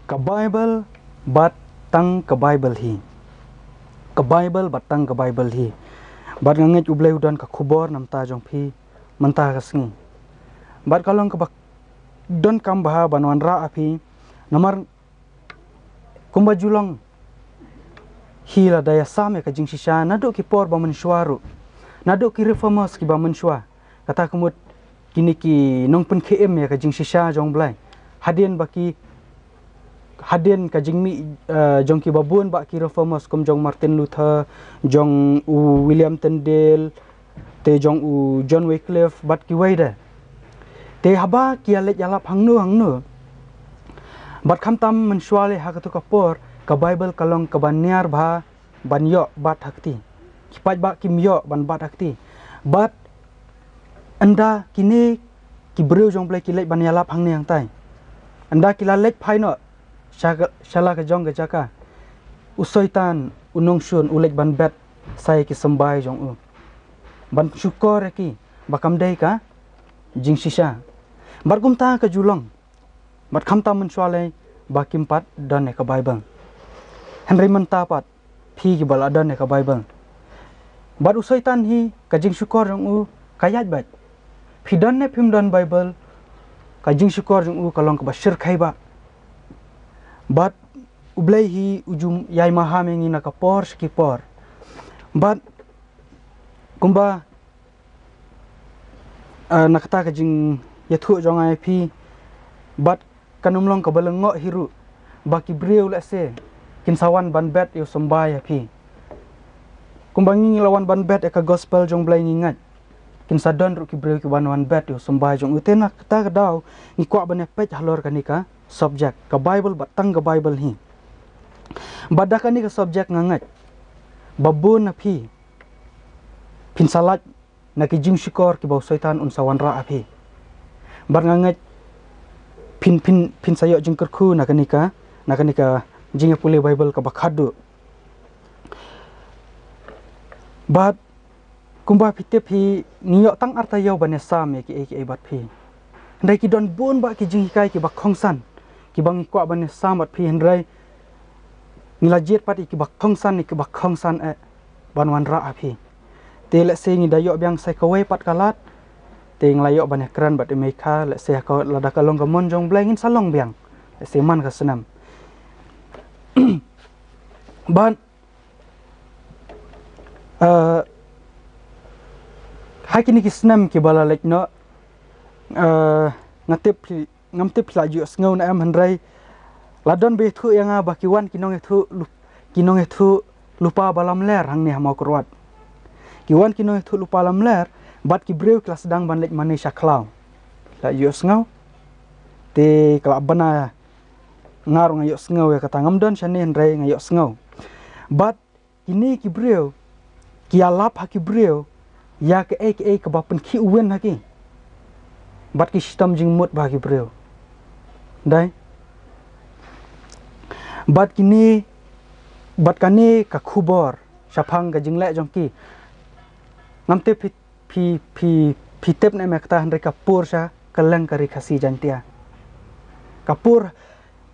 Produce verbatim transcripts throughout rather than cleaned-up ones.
Ka Baibl bad tang ka Baibl hi. Ka Baibl bad tang ka Baibl hi. Bad nga ngeit U Blei u don ka khubor namar jong phi mynta ka sngi. Bad ka long kaba donkam bha ban wanrah ha phi. Namar kumba ju long hi, lada ïa sam ïa ka jingshisha naduh ki por ba mynshuwa ruh, naduh ki reformers kiba mynshuwa, kata ka mut kine ki nongpynkhie im ïa ka jingshisha jong U Blei. Hadien ba ki, hadien ka jingmih, eh, jong kiba bun bah ki reformers kum jong Martin Luther, jong u William Tyndale, te jong u John Wycliffe bad kiwei de. Te haba ki ïa leit ïalap hangno hangno, bad khamtam mynshuwa lei ha kato ka por, ka Baibl ka long kaba niar bha ban ïoh bat ha kti. Ki paidbah kim ïoh ban bat ha kti. Bad ynda kine ki briew jong U Blei ki leit ban ïalap hangne hangtai, ynda ki la leit phai noh sha ka, sha la ka jong ka jaka, u Soitan u nongshun u leit ban bet sa ïa ki symbai jong u, ban shukor ïa ki ba kam dei ka jingshisha. Bad kumta ka ju long. Bad khamtam mynshuwa lei ba kim pat don ïa ka Baibl. Hynrei mynta pat phi kiba la don ïa ka Baibl. Bad u Soitan hi ka jingshukor jong u ka ïaid beit. Phi don ne phim don Baibl, ka jingshukor jong u ka long kaba shyrkhei bah. Bad U Blei hi u ju ïai maham ïa ngi na ka por sha ki por. Bad kumba, eh, na kata ka jingïathuh jong nga ïa phi, bad kan ym long kaba lyngngoh hi ruh ba ki briew lehse kin sa wan ban bet ïa u symbai ïa phi. Kumba ngi la wan ban bet ïa ka gospel jong U Blei ngi ngeit, kin sa don ruh ki briew ki wan wan bet ïa u symbai jong u. Te na kata ka daw ngi kwah ban ïa peit halor kane ka subject, ka Baibl bad tang ka Baibl hi. Bad da kane ka subject nga ngeit ba bun na phi phin sa lait na ki jingshukor kiba u Soitan un sa wanrah ha phi. Bad nga ngeit phin, phin, phin sa ïoh jingkyrkhu na kane ka, na kane ka jingïapule Baibl kaba khadduh. Bad kumba phi tip hi, ngi ïoh tang ar taïew ban ïasam ïa kiei kiei bad phi. Hynrei ki don bun bah ki jinghikai kiba kongsan kiba ngi kwah ban ïasam bad phi, hynrei ngi la jied pat ïa kiba kongsan, ïa kiba kongsan eh ban wanrah ha phi. Te lehse ngi da ïoh biang sa kawei pat ka lad, te ngi la ïoh ban ïakren bad i Mei Kha, lehse ha ka, lada ka long ka mon jong U Blei ngin sa long biang, lehse man ka snem. Bad, eh, ha kine ki snem kiba la leit noh, eh, nga tip phi, ngam tip phi la ju ïohsngew ne em, hynrei la don ba ïathuh ïa nga ba ki wan ki nongïathuh lu-, ki nongïathuh lypa ba lamler hangne ha Mawkyrwat. Ki wan ki nongïathuh lypa lamler bad ki briew ki la sdang ban leit mane sha khlaw. La ïohsngew? Te ka la bna, nga ruh nga ïohsngew ïa kata, ngam don shane hynrei nga ïohsngew. Bad kine ki briew ki ïalap ha ki briew ïa kaei kaei kaba pynkhih win ha ki. Bad ki shitom jingmut bha ha ki briew. Dei? Bad kine, bad kane ka khubor shaphang ka jingleh jong ki, ngam tip phi, phi, phi, phi tip ne em ïa kata, hynrei ka pur sha kylleng ka Ri Khasi Jaiñtia. Ka pur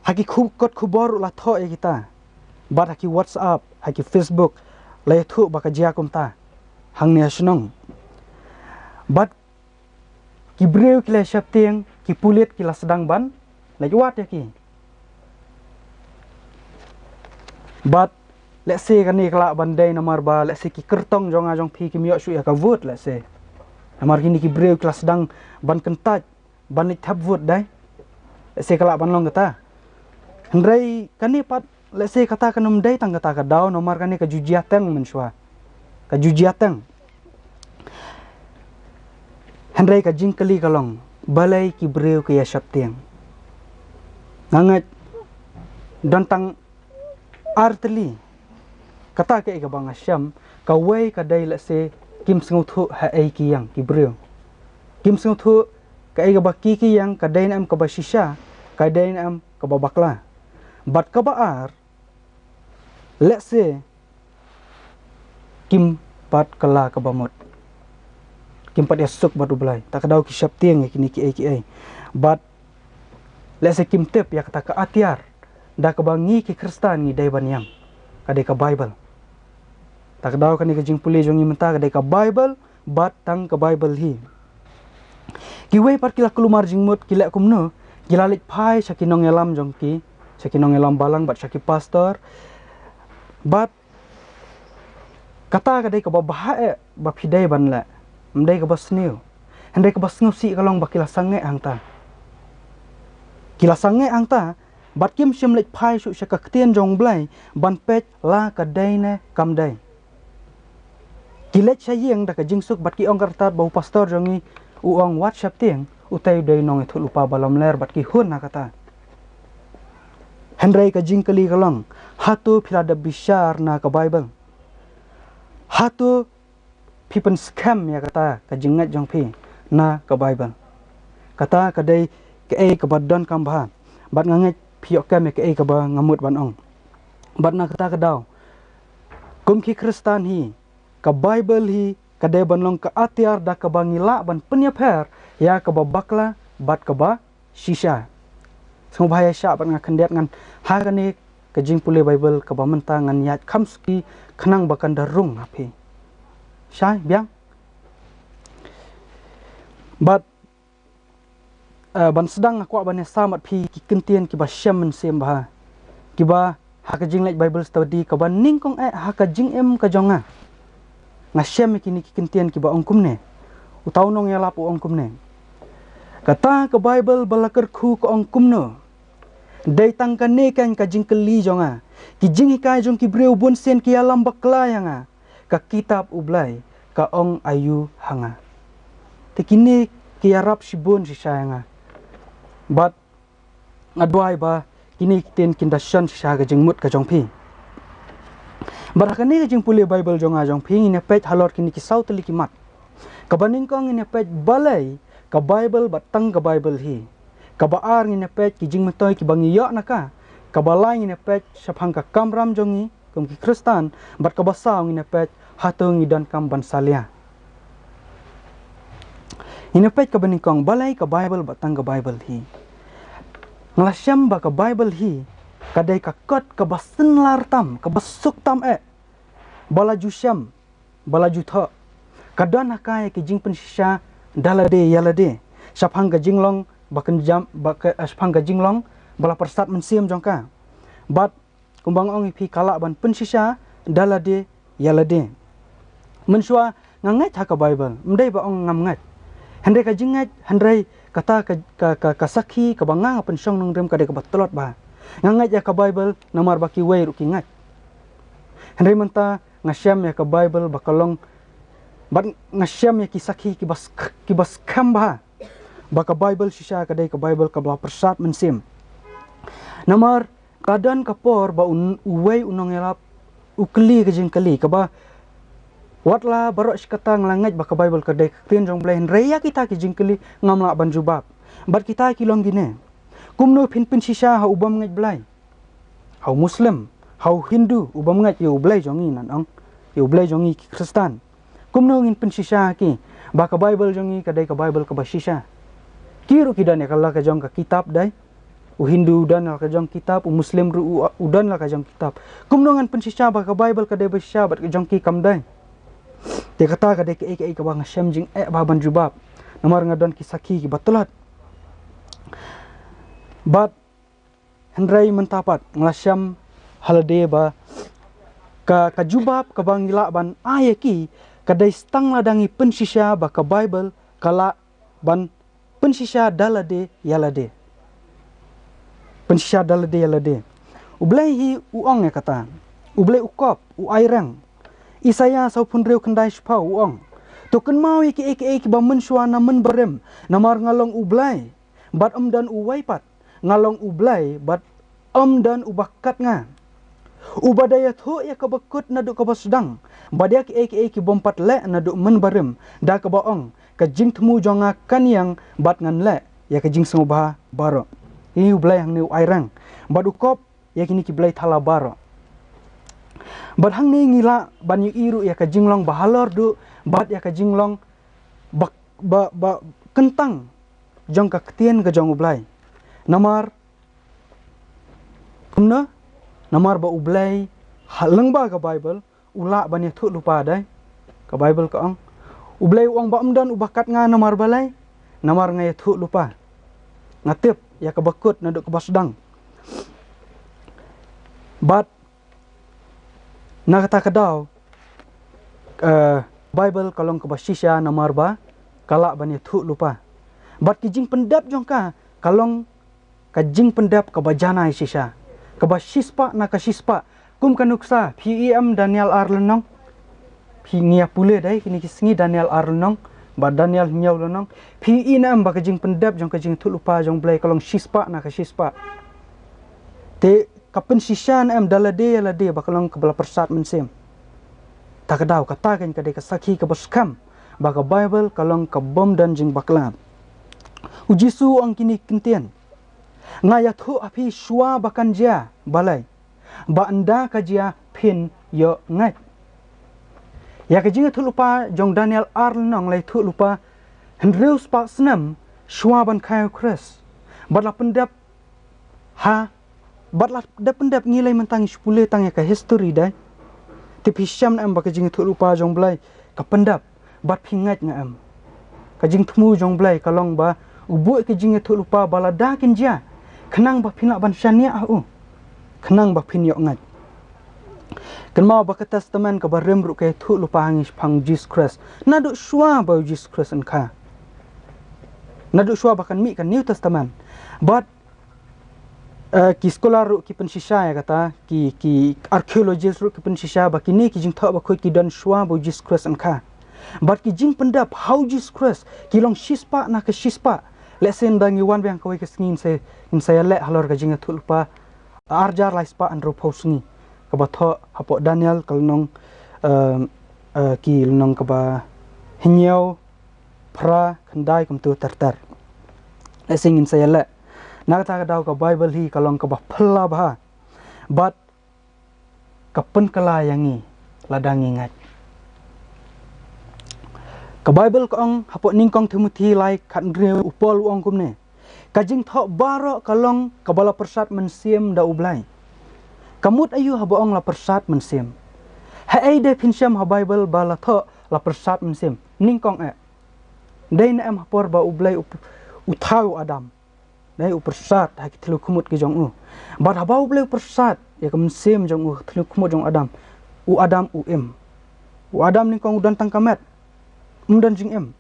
ha ki khu-, kot khubor ruh la thoh ïa kita. Bad ha ki WhatsApp, ha ki Facebook, la ïathuh ba ka jia kumta hangne ha shnong. Bad ki briew ki la sheptieng, ki pulit ki la sdang ban leit wad ïa ki. Bad lehse kane ka lah ban dei namar ba lehse ki kyrtong jong nga jong phi kim ïoh shuh ïa ka vote lehse. Namar kine ki briew ki la sdang ban kyntait ban leit thep vote, dei? Lehse ka lah ban long kata. Hynrei kane pat lehse kata kan ym dei tang kata ka daw, namar kane ka ju jia teng mynshuwa. Ka ju jia teng. Hynrei ka jingkylli ka long, balei ki briew ki ïa sheptieng? Nga ngeit don tang ar tylli. Kata kaei kaba nga shem, kawei ka dei lehse kim sngewthuh haei ki ïeng ki briew. Kim sngewthuh kaei kaba ki ki ïeng ka dei ne em kaba shisha, ka dei ne em kaba bakla. Bad kaba ar, lehse kim pat kylla kaba mut. Kim pat ïasuk bad U Blei. Ta ka daw ki sheptieng ïa kine kiei kiei. Bad lehse kim tip ïa kata ka atiar da kaba ngi ki Khristan ngi dei ban ïam, ka dei ka Baibl. Ta ka daw kane ka jingpule jong ngi mynta ka dei ka Baibl, bad tang ka Baibl hi. Kiwei pat ki la kulmar jingmut, ki leh kumno, ki la leit phai sha ki nongïalam jong ki, sha ki nongïalam balang bad sha ki pastor. Bad kata ka dei kaba bha eh ba phi dei ban leh, ym dei kaba sniew. Hynrei kaba sngewsih ka long ba ki la sangeh hangta. Ki la sangeh hangta, bad kim shym leit phai shuh sha ka ktien jong U Blei ban peit la ka dei ne kam dei. Ki leit sha ïing da ka jingsuk bad ki ong ka rta ba u pastor jong ngi u ong wat sheptieng, utei u dei u nongïathuhlypa ba lamler, bad ki hun na kata. Hynrei ka jingkylli ka long, hato phi la dep bishar na ka Baibl? Hato phi pynskhem ïa kata ka jingngeit jong phi na ka Baibl? Kata ka dei kaei kaba donkam bha, bad nga ngeit phi ïoh kem ïa kaei kaba nga mut ban ong. Bad na kata ka daw, kum ki Khristan hi, ka Baibl hi ka dei ban long ka atiar da kaba ngi lah ban pynïapher ïa kaba bakla bad kaba shisha. Sngewbha ïa shah bad nga khyndiat ngan ha kane ka jingpule Baibl kaba mynta ngan ïaid kham suki khnang ba kan da rung ha phi. Shai biang. Bad, eh, ban sdang nga kwah ban ïasam bad phi ki kyntien kiba shem mynsiem bha, kiba ha ka jingleit Bible study kaba nyngkong eh ha ka jingim ka jong nga. Nga shem ïa kine ki kyntien kiba ong kumne. Uta u nongïalap u ong kumne. Kata ka Baibl ba la kyrkhu ka ong kumno? Dei tang kane kan ka jingkylli jong nga. Ki jinghikai jong ki briew bunsien ki ïalam bakla ïa nga. Ka kitab U Blei ka ong aïu ha nga? Te kine ki ïarap shibun shisha ïa nga. Bad nga duwai ba kine ki ktien kin da shon shisha ka jingmut ka jong phi. Bad ha kane ka jingpule Baibl jong nga jong phi ngin ïa peit halor kine ki saw tylli ki mat. Kaba nyngkong ngin ïa peit balei ka Baibl bad tang ka Baibl hi. Kaba ar ngin ïa peit ki jingmyntoi kiba ngi ïoh na ka. Kaba lai ngin ïa peit shaphang ka kamram jong ngi kum ki Khristan, bad kaba saw ngin ïa peit hato ngi donkam ban salia. Ngin ïa peit kaba nyngkong balei ka Baibl bad tang ka Baibl hi. Nga la shem ba ka Baibl hi ka dei ka kot kaba synlar tam, kaba suk tam eh, ba la ju shem, ba la ju thoh. Ka don ha ka ïa ki jingpynshisha da lade ïa lade shaphang ka jinglong ba kynjam, ba ka, shaphang ka jinglong ba la pyrsad mynsiem jong ka. Bad kumba nga ong ïa phi ka lah ban pynshisha da lade ïa lade. Mynshuwa nga ngeit ha ka Baibl, ym dei ba ong ngam ngeit. Hynrei ka jingngeit, hynrei kata ka, ka, ka, ka sakhi kaba nga nga pynshong nongrim ka dei kaba tlot bha. Nga ngeit ïa ka Baibl namar ba kiwei ruh ki ngeit. Hynrei mynta nga shem ïa ka Baibl ba ka long, bad nga shem ïa ki sakhi kiba sk-, kiba skhem bha ba ka Baibl shisha ka dei ka Baibl kaba la pyrsad mynsiem. Namar ka don ka por ba un, uwei u nongïalap u kylli ka jingkylli kaba wat la baroh shi katta nga la ngeit ba ka Baibl ka dei ka ktien jong U Blei, hynrei ïa kita ki jingkylli ngam lah ban jubab. Bad kita ki long kine. Kumno phin pynshisha ha u bym ngeit Blei? Ha u Muslim, ha u Hindu, u bym ngeit ïa u Blei jong ngi, ngan ong, ïa u Blei jong ngi ki Khristan. Kumno ngin pynshisha ha ki ba ka Baibl jong ngi ka dei ka Baibl kaba shisha? Ki ruh ki don ïa ka la ka jong ka kitab dei. U Hindu u don la ka jong kitab, u Muslim ruh u, u don la ka jong kitab. Kumno ngan pynshisha ba ka Baibl ka dei ba shisha bad ka jong ki kam dei? Te kata ka dei kaei kaei kaba nga shem jingeh bha ban jubab. Namar nga don ki sakhi kiba tlot. Bad hynrei mynta pat nga la shem ha lade ba ka, ka jubab kaba ngi lah ban ai ïa ki ka dei tang lada ngi pynshisha ba ka Baibl ka lah ban pynshisha da lade ïa lade. Pynshisha da lade ïa lade. U Blei hi u ong ïa kata. U Blei u kop, u ai reng. Isaïah sawphew hynriew khyndai shiphew u ong. To kynmaw ïa kiei kiei kiba mynshuwa na mynbarim, namar nga long U Blei bad ym don uwei pat. Nga long U Blei bad ym don uba kat nga. Uba da ïathuh ïa kaba kut naduh kaba sdang, bad ïa kiei kiei ki bym pat leh naduh mynbarim, da kaba ong, ka jingthmu jong nga kan ïeng bad ngan leh ïa ka jingsngewbha baroh. Ïa U Blei hangne u ai reng bad u kop ïa kine ki blei thala baroh. Bad hangne ngi lah ban ïohi ruh ïa ka jinglong ba halor duh bad ïa ka jinglong ba, ba, ba kyntang jong ka ktien ka jong U Blei. Namar Kumno? Namar ba U Blei ha lyngba ka Baibl u lah ban ïathuh lypa, dei. Ka Baibl ka ong, U Blei u ong ba ym don uba kat nga namar balei? Namar nga ïathuh lypa. Nga tip ïa kaba kut naduh kaba sdang. Bad na kata ka daw, eh, Baibl ka long kaba shisha namar ba ka lah ban ïathuh lypa. Bad ki jingpyndep jong ka ka long ka jingpyndep kaba janai shisha, kaba shispah na ka shispah. Kum ka nuksa, phi ïohi em Daniel ar lynnong? Phi, ngi ïa pule dei kine ki sngi, Daniel ar lynnong bad Daniel hynñiew lynnong. Phi ïohi ne em ba ka jingpyndep jong ka jingïathuh lypa jong U Blei ka long shispah na ka shispah? Te ka pynshisha ne em da lade ïa lade ba ka long kaba la pyrsad mynsiem? Ta ka daw, kata keiñ ka dei ka sakhi kaba skhem ba ka Baibl ka long ka bym don jingbakla. U Jisu u ong kine ki ktien: Nga ïathuh ha phi shuwa ba kan jia, balei? Ba ynda ka jia phin ïoh ngeit. Ïa ka jingïathuh lypa jong Daniel ar lynnong la ïathuh lypa hynriew spah snem shuwa ban kha ïa U Khrist. Bad la pyndep ha, bad la dep pyndep, ngi lei mynta ngi shu pule tang ïa ka history, dei. Te phi shem ne em ba ka jingïathuh lypa jong U Blei ka pyndep? Bad phi ngeit ne em? Ka jingthmu jong U Blei ka long ba u buh ka jingïathuh lypa ba lada kin jia, khnang ba phin lah ban shaniah ha u, khnang ba phin ïoh ngeit. Kynmaw ba ka Testament kaba rim ruh ka ïathuh lypa ha ngi shaphang U Jisu Khrist naduh shuwa ba U Jisu Khrist un kha, naduh shuwa ba kan mih ka New Testament. Bad, eh, ki scholar ruh ki pynshisha ïa kata, ki, ki archaeologist ruh ki pynshisha ba kine ki jingthoh bakhuid ki don shuwa ba U Jisu Khrist un kha. Bad ki jingpyndep ha U Jisu Khrist ki long shispah na ka shispah. Lehse ynda ngi wan biang kawei ka sngi ngin sa, ngin sa ïaleh halor ka jingïathuh lypa arhajar laispah hynriewphew sngi kaba thoh hapoh Daniel ka lynnong, eh, eh, ki lynnong kaba hynñiew, phra, khyndai, kumta ter ter. Lehse ngin sa ïaleh. Na kata ka daw ka Baibl hi ka long kaba phylla bha bad ka pynkylla ïa ngi lada ngi ngeit. Ka Baibl ka ong hapoh nyngkong Timothi lai khathynriew, u Paul u ong kumne: Ka jingthoh baroh ka long kaba la pyrsad mynsiem da U Blei. Ka mut aïu haba ong la pyrsad mynsiem? Haei de phin shem ha Baibl ba la thoh la pyrsad mynsiem? Nyngkong eh, dei ne em ha por ba U Blei u, u thaw u Adam, dei, u pyrsad ha ki thliew khmut ki jong u. Bad haba U Blei u pyrsad ïa ka mynsiem jong u ha ki thliew khmut jong u Adam, u Adam u im. U Adam nyngkong u don tang ka met, um don jingim.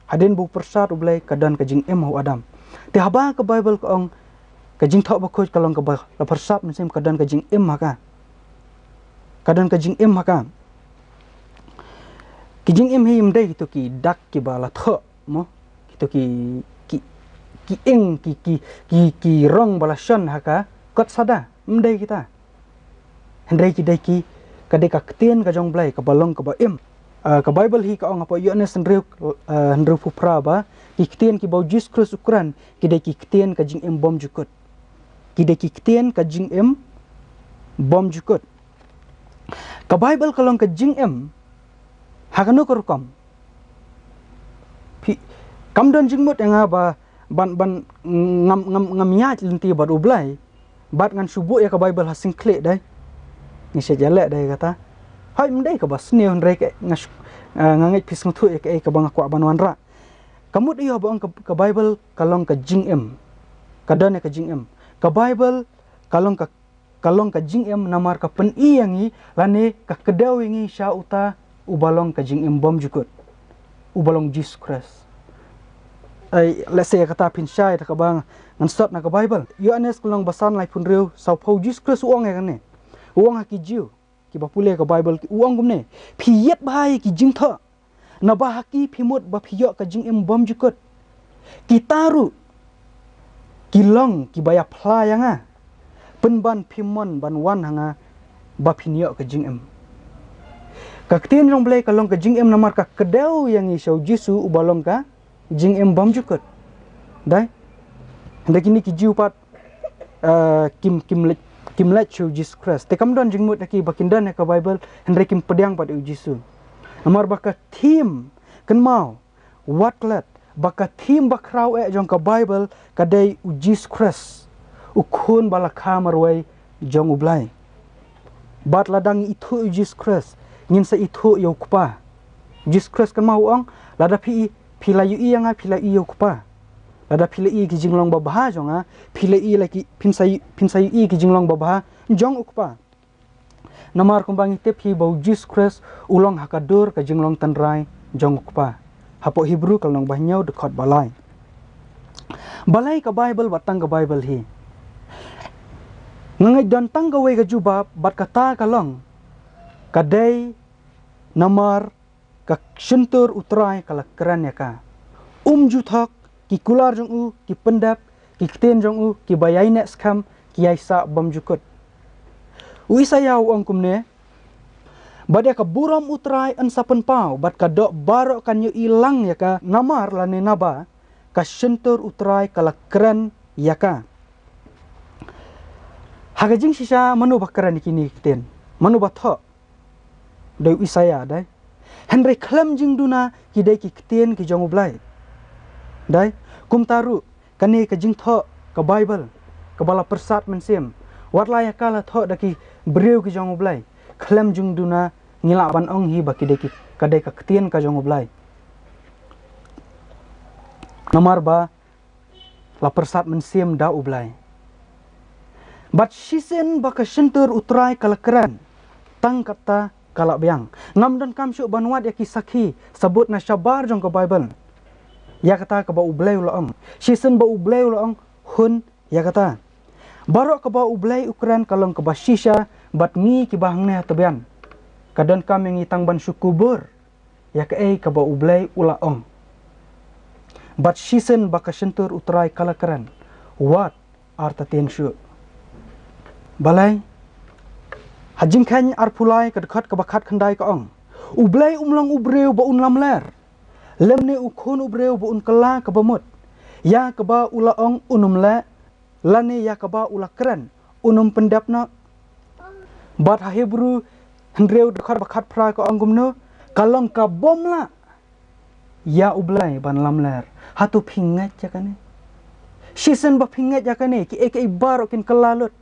Hadien ba u pyrsad U Blei ka don ka jingim ha u Adam. Te haba ka Baibl ka ong ka jingthoh bakhuid ka long kaba la pyrsad mynsiem, ka don ka jingim ha ka. Ka don ka jingim ha ka. Ki jingim hi ym dei kito ki dak kiba la thoh, mo, kito ki, ki, ki ing, ki, ki, ki, ki rong ba la shon ha ka kot sada. Ym dei kita. Hynrei ki dei ki, ka dei ka ktien ka jong U Blei kaba long kaba im. Ah, ka Baibl hi ka ong hapoh Ïoannis hynriew, ah, hynriewphew phra ba ki ktien kiba U Jisu Khrist u kren ki dei ki ktien ka jingim bymjukut. Ki dei ki ktien ka jingim bymjukut. Ka Baibl ka long ka jingim ha kano ka rukom? Phi, kam don jingmut ïa nga ba ban, ban ngam, ngam, ngam ïaid lynti bad U Blei bad ngan shu buh ïa ka Baibl ha syngkhlieh, dei. Ngi shu ïaleh, dei, kata. Hooid, ym dei kaba sniew, hynrei ka, nga shu, eh, nga ngeit phi sngewthuh ïa kaei kaba nga kwah ban wanrah. Ka mut aïu haba ong ka, ka Baibl ka long ka jingim, ka don ïa ka jingim? Ka Baibl ka long ka, ka long ka jingim namar ka pyni ïa ngi lane ka kdew ïa ngi sha uta uba long ka jingim bymjukut, uba long Jisu Khrist. Ai, lehse ïa kata phin shai da kaba ngan sot na ka Baibl. Ïoannis ka lynnong ba san, laiphew hynriew, sawphew, Jisu Khrist u ong ïa kane. U ong ha ki Jiw kiba pule ka Baibl, u ong kumne: Phi ïit bha ïa ki jingthoh, naba ha ki phi mut ba phi ïoh ka jingim bymjukut. Kita ruh ki long kiba ïaphla ïa nga. Pynban phi mon ban wan ha nga ba phin ïoh ka jingim. Ka ktien jong U Blei ka long ka jingim namar ka kdew ïa ngi sha U Jisu uba long ka jingim bymjukut. Dei? Hynrei kine ki Jiw pat, eh, kim, kim leit, kim leit sha U Jisu Khrist. Te kam don jingmut ïa ki ba kin don ïa ka Baibl, hynrei kim pdiang pat ïa U Jisu. Namar ba ka theme, kynmaw, wat klet ba ka theme ba khraw eh jong ka Baibl ka dei U Jisu Khrist, U Khun ba la kha marwei jong U Blei. Bad lada ngi ithuh ïa u Jisu Khrist, ngin sa ithuh ïa u Kpa. U Jisu Khrist kan ma u ong, lada phi, phi la ïohi ïa nga, phi la ïohi ïa u Kpa. Lada phi la ïohi ki jinglong babha jong nga, phi la ïohi la ki, phin sa, phin sa ïohi ki jinglong babha jong u Kpa. Namar kumba ngi tip hi ba u Jisu Khrist u long ha ka dur ka jinglong tynrai jong u Kpa. Hapoh Hebru ka lynnong ba hynñiew dkhot ba lai. Balei ka Baibl bad tang ka Baibl hi. Nga ngeit don tang kawei ka jubab bad kata ka long. Ka dei namar ka shyntur U Trai ka la kren ïa ka. Um ju thok, ki kular jong u ki pyndep, ki ktien jong u kiba ïai neh skhem, ki ïai sah bymjukut. U Isaïah u ong kumne, bad ïa ka burom U Trai yn sa pynpaw, bad ka doh baroh kan ïohi lang ïa ka namar lane naba ka shyntur U Trai ka la kren ïa ka. Ha ka jingshisha mano ba kren ïa kine ki ktien? Mano ba thoh? Dei u Isaïah, dei. Hynrei khlem jingduna ki dei ki ktien ki jong U Blei. Dei, kumta ruh, kane ka jingthoh ka Baibl, kaba la pyrsad mynsiem. Wat la ïa ka la thoh da ki briew ki jong U Blei. Khlem jingduna ngi lah ban ong hi ba ki dei ki, ka dei ka ktien ka jong U Blei. Namar ba la pyrsad mynsiem da U Blei. Bad shisien ba ka shyntur U Trai ka la kren, tang kata ka la biang. Ngam donkam shuh ban wad ïa ki sakhi sabut na shabar jong ka Baibl. Ïa kata kaba U Blei u la ong. Shisien ba U Blei u la ong, hun ïa kata. Baroh kaba U Blei u kren ka long kaba shisha bad ngi kiba hangne ha tbian. Ka donkam ïa ngi tang ban shu kubur ïa kaei kaba U Blei u la ong. Bad shisien ba ka shyntur U Trai ka la kren, wat artatien shuh. Balei? Ha Jingkheiñ arphew lai ka dkhot kaba khatkhyndai ka ong, U Blei um long u briew ba un lamler, lymne u khun u briew ba un kylla kaba mut ïa kaba u la ong un ym leh, lane ïa kaba u la kren un ym pyndep noh. Bad ha Hebru hynriew dkhot ba khatphra ka ong kumno, ka long ka bym lah ïa U Blei ban lamler. Hato phi ngeit ïa kane? Shisien ba phi ngeit ïa kane, kiei kiei baroh kin kylla lut.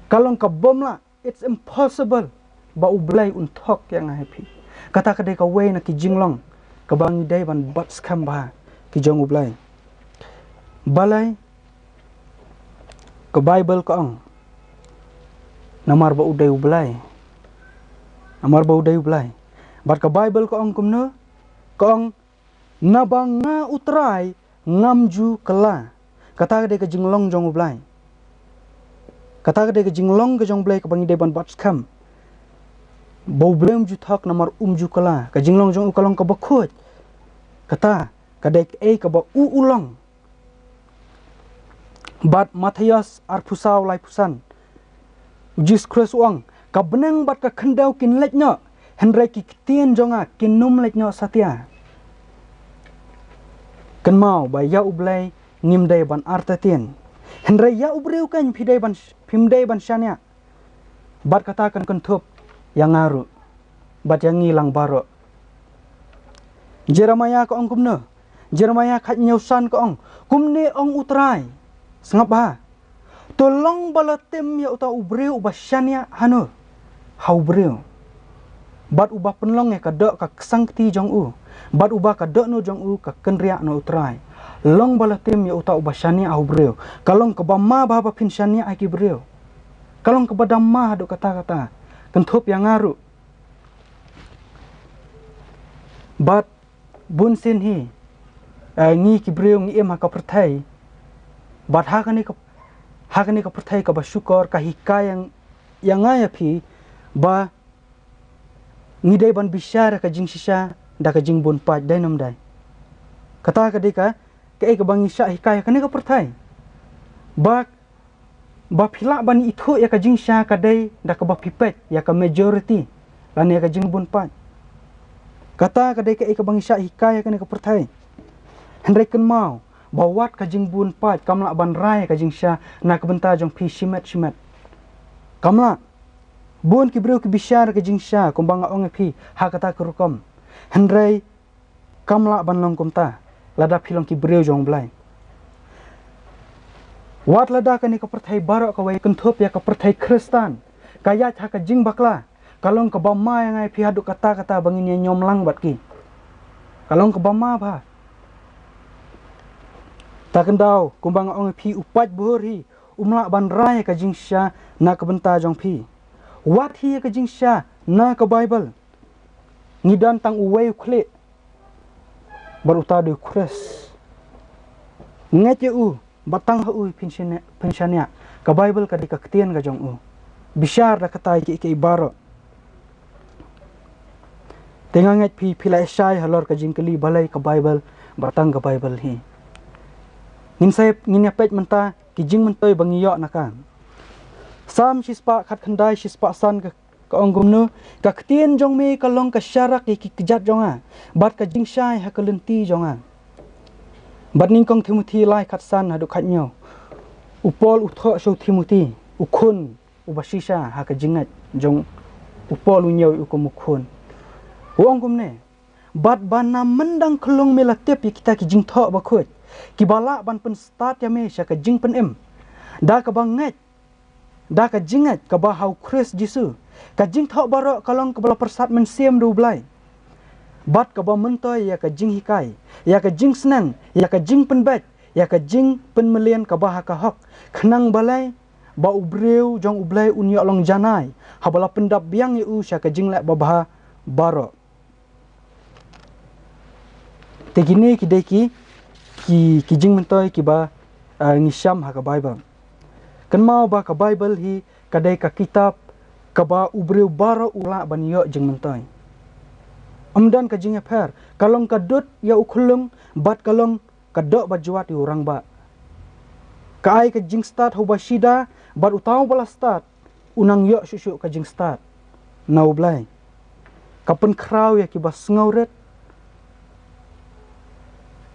Ka long ka bym lah, it's impossible ba U Blei un thok ïa nga ïa phi. Kata ka dei kawei na ki jinglong kaba ngi dei ban bat skhem bha ki jong U Blei. Balei? Ka Baibl ka ong, namar ba u dei U Blei. Namar ba u dei U Blei. Bad ka Baibl ka ong kumno? Ka ong, naba nga U Trai ngam ju kylla. Kata ka dei ka jinglong jong U Blei. Kata ka dei ka jinglong ka jong U Blei kaba ngi dei ban bat skhem. Ba U Blei um ju thok namar um ju kylla. Ka jinglong jong u ka long kaba khuid. Kata ka dei kaei kaba u u long. Bad Mathaios arphew saw laiphew san, U Jisu Khrist u ong, ka bneng bad ka khyndew kin leit noh, hynrei ki ktien jong nga kin ym leit noh satia. Kynmaw ba ïa U Blei ngim dei ban artatien. Hynrei ïa u briew kan phi dei ban, phim dei ban shaniah. Bad kata kan kynthup ïa nga ruh bad ïa ngi lang baroh. Jeremiah ka ong kumno? Jeremiah khathynñiew san ka ong, kumne ong U Trai. Sngap bha. To long ba la tim ïa uta u briew uba shaniah hano ha u briew. Bad uba pynlong ïa ka doh ka ksangkti jong u. Bad uba ka dohnud jong u ka kynriah na U Trai. Long ba la tim ïa uta uba shaniah ha u briew. Ka long kaba ma bha ba phin shaniah ha ki briew. Ka long kaba da ma haduh katta katta. Kynthup ïa nga ruh. Bad bun sien hi, eh, ngi ki briew ngi im ha ka pyrthei. Bad ha kane ka, ha kane ka pyrthei kaba shukor ka hikai ïa, ïa nga ïa phi ba ngi dei ban bishar ïa ka jingshisha da ka jingbun paid, dei ne ym dei? Kata ka dei ka, kaei kaba ngi shah hikai ha kane ka pyrthei. Ba ba phi lah ban ithuh ïa ka jingshisha ka dei da kaba phi peit ïa ka majority lane ïa ka jingbun paid. Kata ka dei kaei kaba ngi shah hikai ha kane ka pyrthei. Hynrei kynmaw ba wat ka jingbun paid kam lah ban rai ïa ka jingshisha na ka bynta jong phi shimet shimet. Kam lah. Bun ki briew ki bishar ïa ka jingshisha kumba nga ong ïa phi ha kata ka rukom. Hynrei kam lah ban long kumta lada phi long ki briew jong U Blei. Wat lada kane ka pyrthei baroh kawei kynthup ïa ka pyrthei Khristan ka ïaid ha ka jingbakla, ka long kaba ma ïa nga ïa phi haduh katta katta ba ngin ïa ñiom lang bad ki. Ka long kaba ma bha. Ta kyndaw kumba nga ong ïa phi, u paid bhur hi um lah ban rai ïa ka jingshisha na ka bynta jong phi. Wat hi ïa ka jingshisha na ka Baibl. Ngi don tang uwei u khlieh, bad uta u dei u Khrist. Ngeit ïa u, bad tang ha u phin shaniah, phin shaniah. Ka Baibl ka dei ka ktien ka jong u. Bishar da kata ïa kiei kiei baroh. Te nga ngeit phi, phi la ïa shai halor ka jingkylli balei ka Baibl, bad tang ka Baibl hi. Ngin sa, ngin ïa peit mynta ki jingmyntoi ba ngi ïoh na ka. Salm shispah khatkhyndai, shispah san ka Ka ong kumno, ka ktien jong me ka long ka sharak ïa ki kjat jong nga, bad ka jingshai ha ka lynti jong nga. Bad nyngkong Timothi lai khatsan haduh khathynñiew. U Paul u thoh sha u Timothi, u khun uba shisha ha ka jingngeit jong u Paul, u ñiew ïa u kum u khun. U ong kumne, bad ba na myndang khyllung me la tip ïa kita ki jingthoh bakhuid, kiba lah ban pynstad ïa me sha ka jingpynim. Da kaba ngeit, da ka jingngeit kaba ha u Khrist Jisu, ka jingthoh baroh ka long kaba la pyrsad mynsiem da u Blei. Bad kaba myntoi ïa ka jinghikai, ïa ka jingsneng, ïa ka jingpynbeit, ïa ka jingpynmlien kaba ha ka hok, khnang balei, ba u briew jong u Blei un ïoh long janai, haba la pyndap biang ïa u sha ka jingleh babha baroh. Te kine ki dei ki, ki, ki jingmyntoi kiba, ah, ngi shem ha ka Baibl. Kynmaw ba ka Baibl hi ka dei ka kitab kaba u briew baroh u lah ban ïoh jingmyntoi. Ym don ka jingïapher, ka long ka dud ïa u khyllung, bad ka long ka doh ba jwat ïa u rangbah. Ka ai ka jingstad ha uba shida, bad uta uba la stad u nang ïoh shuh shuh ka jingstad na u Blei. Ka pynkhraw ïa kiba sngewrit,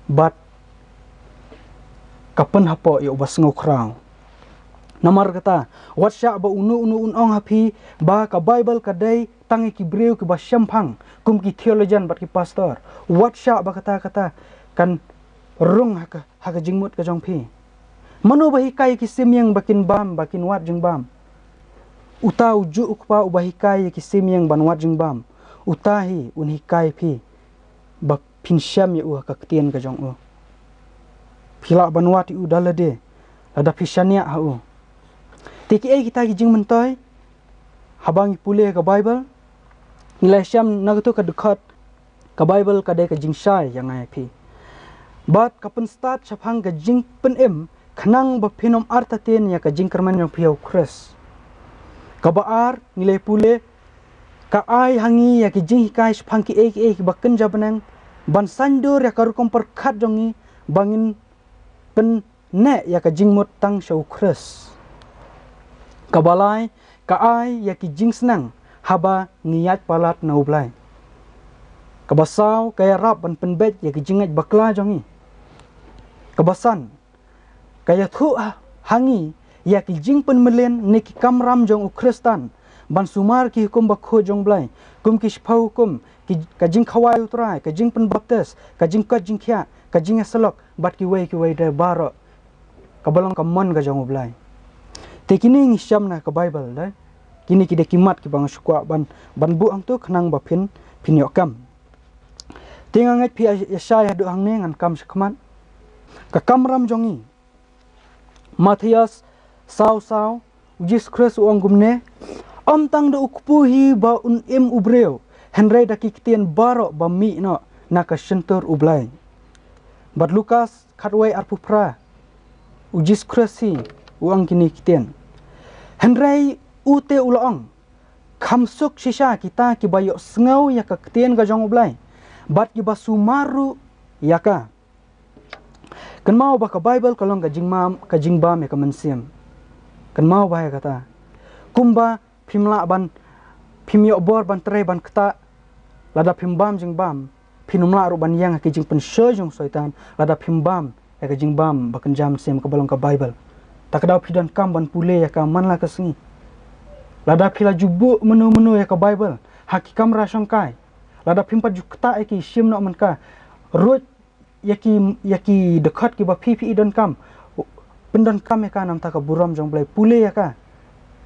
bad ka pynhapoh ïa uba sngewkhraw. Namar kata, wat shah ba uno uno un ong ha phi ba ka Baibl ka dei tang ïa ki briew kiba shemphang, kum ki theologian bad ki pastor. Wat shah ba kata kata kan rung ha ka, ha ka jingmut ka jong phi. Mano ba hikai ïa ki sim ïing ba kin bam, ba kin wad jingbam? Uta u juh u kpa uba hikai ïa ki sim ïing ban wad jingbam, uta hi un hikai phi ba phin shem ïa u ha ka ktien ka jong u. Phi lah ban wad ïa u da lade, lada phi shaniah ha u. Te kiei kita ki jingmyntoi? Haba ngi pule ka Baibl, ngi la shem na kato ka dkhot, ka Baibl ka dei ka jingshai ïa nga ïa phi. Bad ka pynstad shaphang ka jingpynim, khnang ba phin ym artatien ïa ka jingkyrmen jong phi ha u Khrist. Kaba ar, ngi la pule, ka ai ha ngi ïa ki jinghikai shaphang kiei kiei kiba kynja bneng, ban saiñdur ïa ka rukom pyrkhat jong ngi, ba ngin pyn neh ïa ka jingmut tang sha u Khrist. Kaba lai, ka ai ïa ki jingsneng haba ngi ïaid palat na u Blei. Kaba saw, ka ïarap ban pynbeit ïa ki jingngeit bakla jong ngi. Kaba san, ka ïathuh ha, ha ngi ïa ki jingpynmlien ne ki kamram jong u Khristan ban sumar ki hukum bakhuid jong u Blei, kum ki shiphew hukum, ki, ka jingkhawai u Trai, ka jingpynbaptis, ka jingkoit jingkhiah, ka jingïasyllok, bad kiwei kiwei de baroh kaba long ka mon ka jong u Blei. Te kine ngi shem na ka Baibl de. Kine ki dei ki mat kiba nga shu kwah ban, ban buh hangto khnang ba phin, phin ïoh kam. Te nga ngeit phi ïa, ïa shai haduh hangne, ngan kam shakhmat. Ka kamram jong ngi. Mathaios saw saw, u Jisu Khrist u ong kumne, ym tang da u kpu hi ba un im u briew, hynrei da ki ktien baroh ba mih noh na ka shyntur u Blei. Bad Lukas khatwei arphew phra, u Jisu Khrist hi u ong kine ki ktien. Hynrei u te u la ong, kham suk shisha kita kiba ïohsngew ïa ka ktien ka jong u Blei, bad kiba sumar ruh ïa ka. Kynmaw ba ka Baibl ka long ka jingbam, ka jingbam ïa ka mynsiem. Kynmaw ba ïa kata. Kumba phim lah ban, phim ïoh bor ban trei ban ktah, lada phim bam jingbam, phin ym lah ruh ban ïeng ha ki jingpynshoi jong u Soitan, lada phim bam ïa ka jingbam ba kynja mynsiem kaba long ka Baibl. Ta ka daw phi donkam ban pule ïa ka man la ka sngi. Lada phi la ju buh mynno mynno ïa ka Baibl ha ki kamra shongkai, lada phim pat ju ktah ïa ki, shim noh man ka. Ruh ïa ki, ïa ki dkhot kiba phi phi i donkam. pyndonkam ïa ka namar ka burom jong U Blei, pule ïa ka,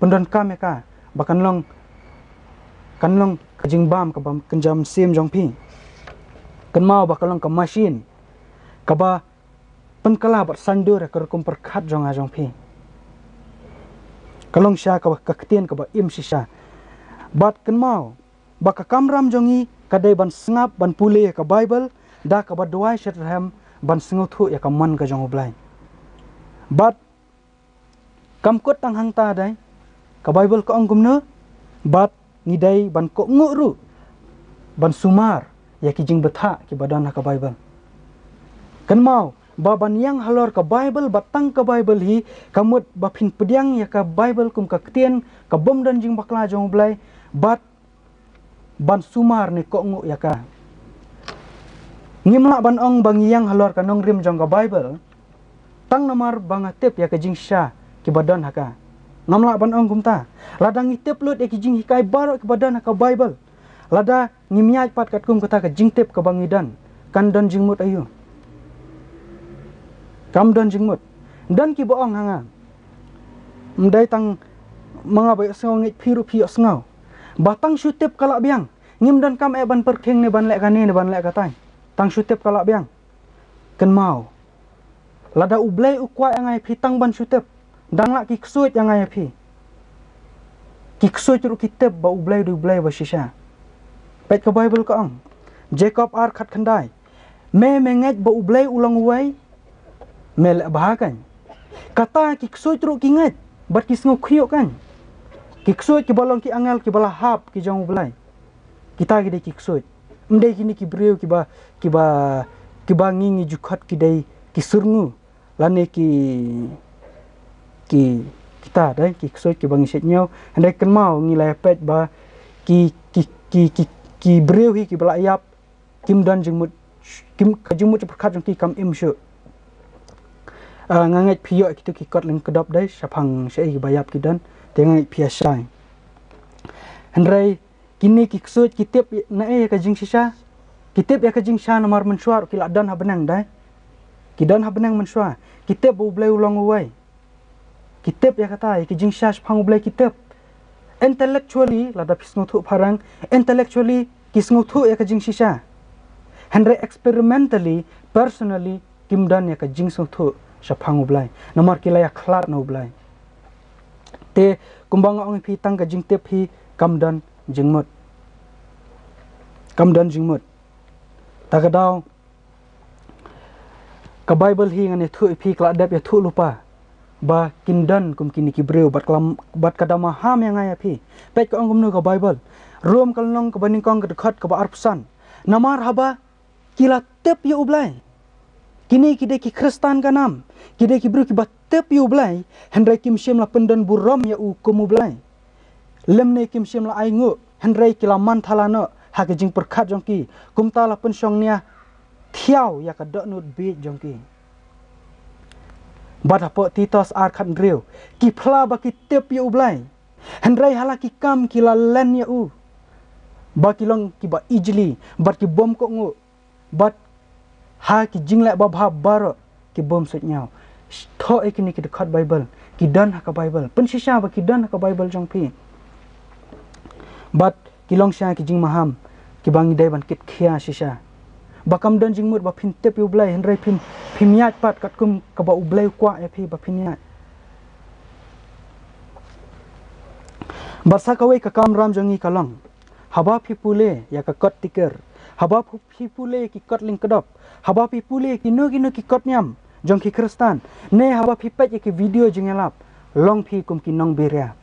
pyndonkam ïa ka ba kan long, kan long ka jingbam kaba kynja mynsiem jong phi. Kynmaw ba ka long ka machine kaba pynkylla bad saiñdur ïa ka rukom pyrkhat jong nga jong phi. Ka long shisha kaba, ka ktien kaba im shisha. Bad kynmaw ba ka kamram jong ngi ka dei ban sngap, ban pule ïa ka Baibl da kaba duwai shitrhem, ban sngewthuh ïa ka mon ka jong U Blei. Bad kam kut tang hangta, dei, ka Baibl ka ong kumno, bad ngi dei ban kohnguh ruh ban sumar ïa ki jingbthah kiba don ha ka Baibl. Kynmaw ba ban ïeng halor ka Baibl bad tang ka Baibl hi, ka mut ba phin pdiang ïa ka Baibl kum ka ktien ka bym don jingbakla jong U Blei, bad ban sumar ne kohnguh ïa ka. Ngim lah ban ong ba ngi ïeng halor ka nongrim jong ka Baibl tang namar ba nga tip ïa ka jingshisha kiba don ha ka. Ngam lah ban ong kumta. Lada ngi tip lut ïa ki jinghikai baroh kiba don ha ka Baibl, lada ngim ïaid pat katkum kata ka jingtip kaba ngi don, kan don jingmut aïu? Kam don jingmut. Don kiba ong ha nga, ym dei tang ma nga ba ïohsngew, ngeit phi ruh phi ïohsngew, ba tang shu tip ka lah biang. Ngim donkam eh ban pyrkhing ne ban leh kane ne ban leh katai. Tang shu tip ka lah biang. Kynmaw, lada U Blei u kwah ïa nga ïa phi tang ban shu tip, dang lah ki ksuid ïa nga ïa phi. Ki ksuid ruh ki tip ba U Blei u dei U Blei ba shisha. Peit ka Baibl ka ong, Jakob ar khatkhyndai, me, me ngeit ba U Blei u long uwei, me leh bha kein. Kata ki ksuid ruh ki ngeit bad ki sngew khñiuh kein. Ki ksuid kiba long ki angel kiba la hap ki jong U Blei. Kita ki dei ki ksuid. Ym dei kine ki briew kiba, kiba, kiba ngi, ngi ju khot ki dei ki syrngu lane ki, ki, kita, dei, ki ksuid kiba ngi shait ñiew. Hynrei kynmaw, ngi la ïa peit ba ki, ki, ki, ki, ki briew hi kiba la ïap kim don jingmut, kim, ka jingmut jingpyrkhat jong ki kam im shuh. Ah, nga ngeit phi ïoh ïa kitu ki kot lyngkdop, dei, shaphang shaei kiba ïap ki don, te nga ngeit phi ïa shai. Hynrei kine ki ksuid ki tip na ei ïa ka jingshisha? Ki tip ïa ka jingshisha namar mynshuwa ruh ki la don ha bneng, dei. Ki don ha bneng mynshuwa. Ki tip ba U Blei u long uwei. Ki tip ïa kata, ïa ki jingshisha shaphang U Blei ki tip. Intellectually, lada phi sngewthuh phareng, intellectually ki sngewthuh ïa ka jingshisha. Hynrei experimentally, personally, kim don ïa ka jingsngewthuh shaphang U Blei. Namar ki la ïa khlad na U Blei. Te kumba nga ong ïa phi, tang ka jingtip hi kam don jingmut. Kam don jingmut. Ta ka daw, ka Baibl hi ngan ïathuh ïa phi, ka la dep ïathuh lypa ba kin don kum kine ki briew, bad ka la, bad ka da maham ïa nga ïa phi. Peit ka ong kumno ka Baibl. Rom ka lynnong kaba nyngkong ka dkhot kaba arphew san. Namar haba ki la tip ïa U Blei, kine ki dei ki Khristan ka nam, ki dei ki briew kiba tip ïa U Blei, hynrei kim shym la pyndon burom ïa u kum U Blei. Lymne kim shym la ainguh, hynrei ki la man thala noh ha ka jingpyrkhat jong ki, kumta la pynshong nia thiaw ïa ka dohnud bieit jong ki. Bad hapoh Titus ar khathynriew, ki phla ba ki tip ïa U Blei, hynrei ha la ki kam ki la len ïa u, ba ki long kiba ijli, bad ki bym kohnguh, bad ha ki jingleh babha baroh ki bym suidñiew. Thoh ïa kine ki dkhot Baibl, ki don ha ka Baibl. Pynshisha ba ki don ha ka Baibl jong phi. Bad ki long shisha ki jingmaham kiba ngi dei ban kit khia shisha. Ba kam don jingmut ba phin tip ïa U Blei, hynrei phim, phim ïaid pat katkum kaba U Blei u kwah ïa phi ba phin ïaid. Bad sa kawei ka kamram jong ngi ka long, haba phi pule ïa ka kot tikir, haba phi, phi pule ïa ki kot lyngkdop, haba phi pule ïa kino kino ki kot niam jong ki Khristan, ne haba phi peit ïa ki video jingïalap, long phi kum ki nongbiria.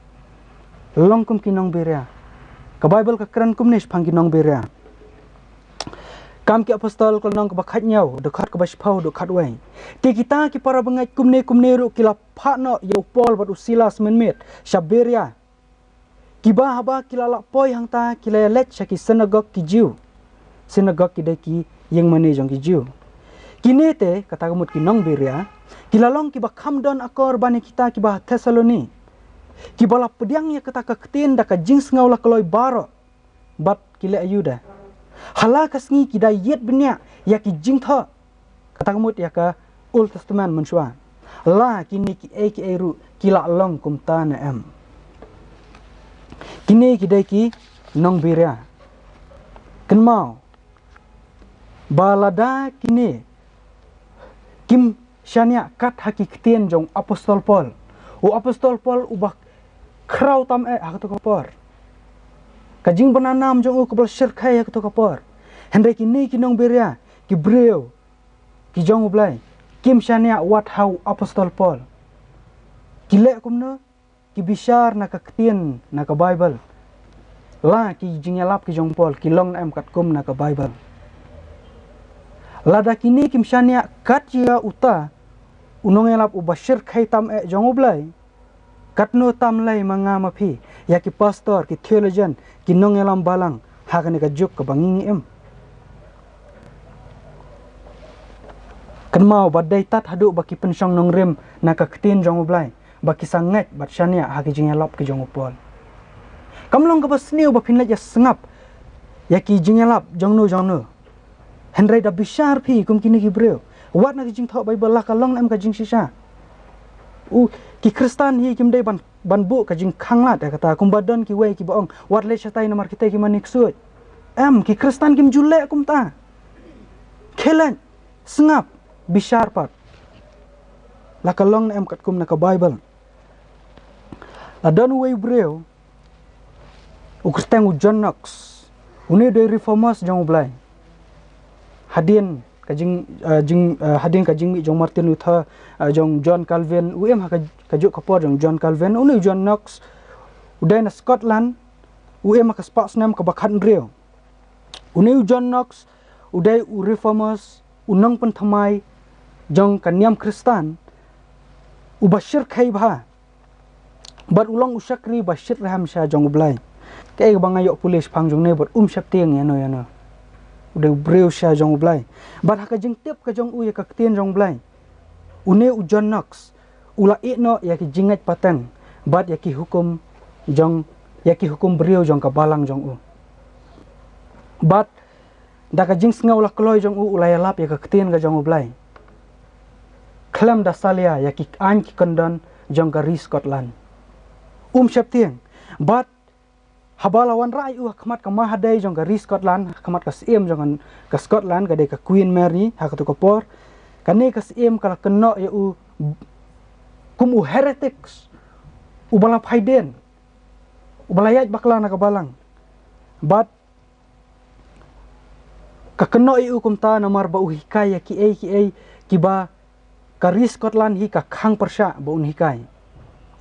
Long kum ki nongbiria. Ka Baibl ka kren kumne shaphang ki nongbiria. Kam ki Apostol ka lynnong kaba khathynñiew, dkhot kaba shiphew, dkhot wei. Te kita ki para bangeit kumne kumne ruh ki la phah noh ïa u Paul bad u Silas mynmiet sha Beria. Kiba haba ki la lah poi hangta ki la ïaleit sha ki synagog ki Jiw. Synagog ki dei ki ïingmane jong ki Jiw. Kine te, kata ka mut ki nongbiria, ki la long kiba kham don akor ban ïa kita kiba ha Thessaloni, kiba la pdiang ïa kata ka ktien da ka jingsngew la kloi baroh. Bad ki leh aïu de? Ha la ka sngi ki da ïit bniah ïa ki jingthoh, kata ka mut ïa ka Old Testament mynshuwa. La kine kiei kiei ruh ki la long kumta ne em? Kine ki dei ki nongbiria. Kynmaw ba lada kine kim shaniah kat ha ki ktien jong apostol Paul. U apostol Paul uba khraw tam eh ha kato ka por. Ka jingbna nam jong u kaba la shyrkhei ha kato ka por. Hynrei kine ki nongbiria, ki briew ki jong U Blei, kim shaniah wat ha u apostol Paul. Ki leh kumno? Ki bishar na ka ktien, na ka Baibl. La ki jingïalap ki jong Paul ki long ne em katkum na ka Baibl? Lada kine kim shaniah kat ïa uta u nongïalap uba shyrkhei tam eh jong U Blei, katno tam lei ma nga ma phi, ïa ki pastor, ki theologian, ki nongïalam balang ha kane ka juk kaba ngi ngi im? Kynmaw ba dei tad haduh ba ki pynshong nongrim na ka ktien jong U Blei ba ki sa ngeit bad shaniah ha ki jingïalap ki jong u Paul. Kam long kaba sniew ba phin leit ïa sngap ïa ki jingïalap jong no jong no. Hynrei da bishar phi kum kine ki briew, wat na ki jingthoh Baibl, la ka long ne em ka jingshisha? U, ki Khristan hi kim dei ban, ban buh ka jingkhanglad ïa kata, kumba don kiwei kiba ong wat leit shatai namar kita ki mane ksuid. Em, ki Khristan kim ju leh kumta. Khie leit, sngap, bishar pat. La ka long ne em katkum na ka Baibl? La don uwei u briew, u kyrteng u John Knox. Une u dei reformers jong U Blei. Hadien ka jing, eh, jing, eh, hadien ka jingmih jong Martin Luther, eh, jong John Calvin, u im ha ka, ka juk ka por jong John Calvin. Une u John Knox u dei na Scotland, u im ha ka spah snem kaba khathynriew. Une u John Knox u dei u reformers, u nongpynthymmai jong ka niam Khristan, uba shyrkhei bha. Bad u long u shakri ba shitrhem sha jong U Blei. Kaei kaba nga ïoh pule shaphang jong une, bad um sheptieng ïano ïano. U dei u briew sha jong U Blei. Bad ha ka jingtip ka jong u ïa ka ktien jong U Blei, une u John Knox u la ïeh noh ïa ki jingngeit pateng bad ïa ki hukum jong, ïa ki hukum briew jong ka balang jong u. Bad da ka jingsngew la kloi jong u, u la ïalap ïa ka ktien ka jong U Blei khlem da salia ïa ki aiñ ki kyndon jong ka ri Scotland. Um sheptieng, bad haba la wanrah ïa u ha khmat ka mahadei jong ka ri Scotland, ha khmat ka syiem jong ka Scotland, ka dei ka Queen Mary ha kato ka por, kane ka syiem ka la kynnoh ïa u kum u heretics, uba la phaidien, uba la ïaid bakla na ka balang. Bad ka kynnoh ïa u kumta namar ba u hikai ïa kiei kiei kiba ka ri Scotland hi ka khang pyrshah ba un hikai.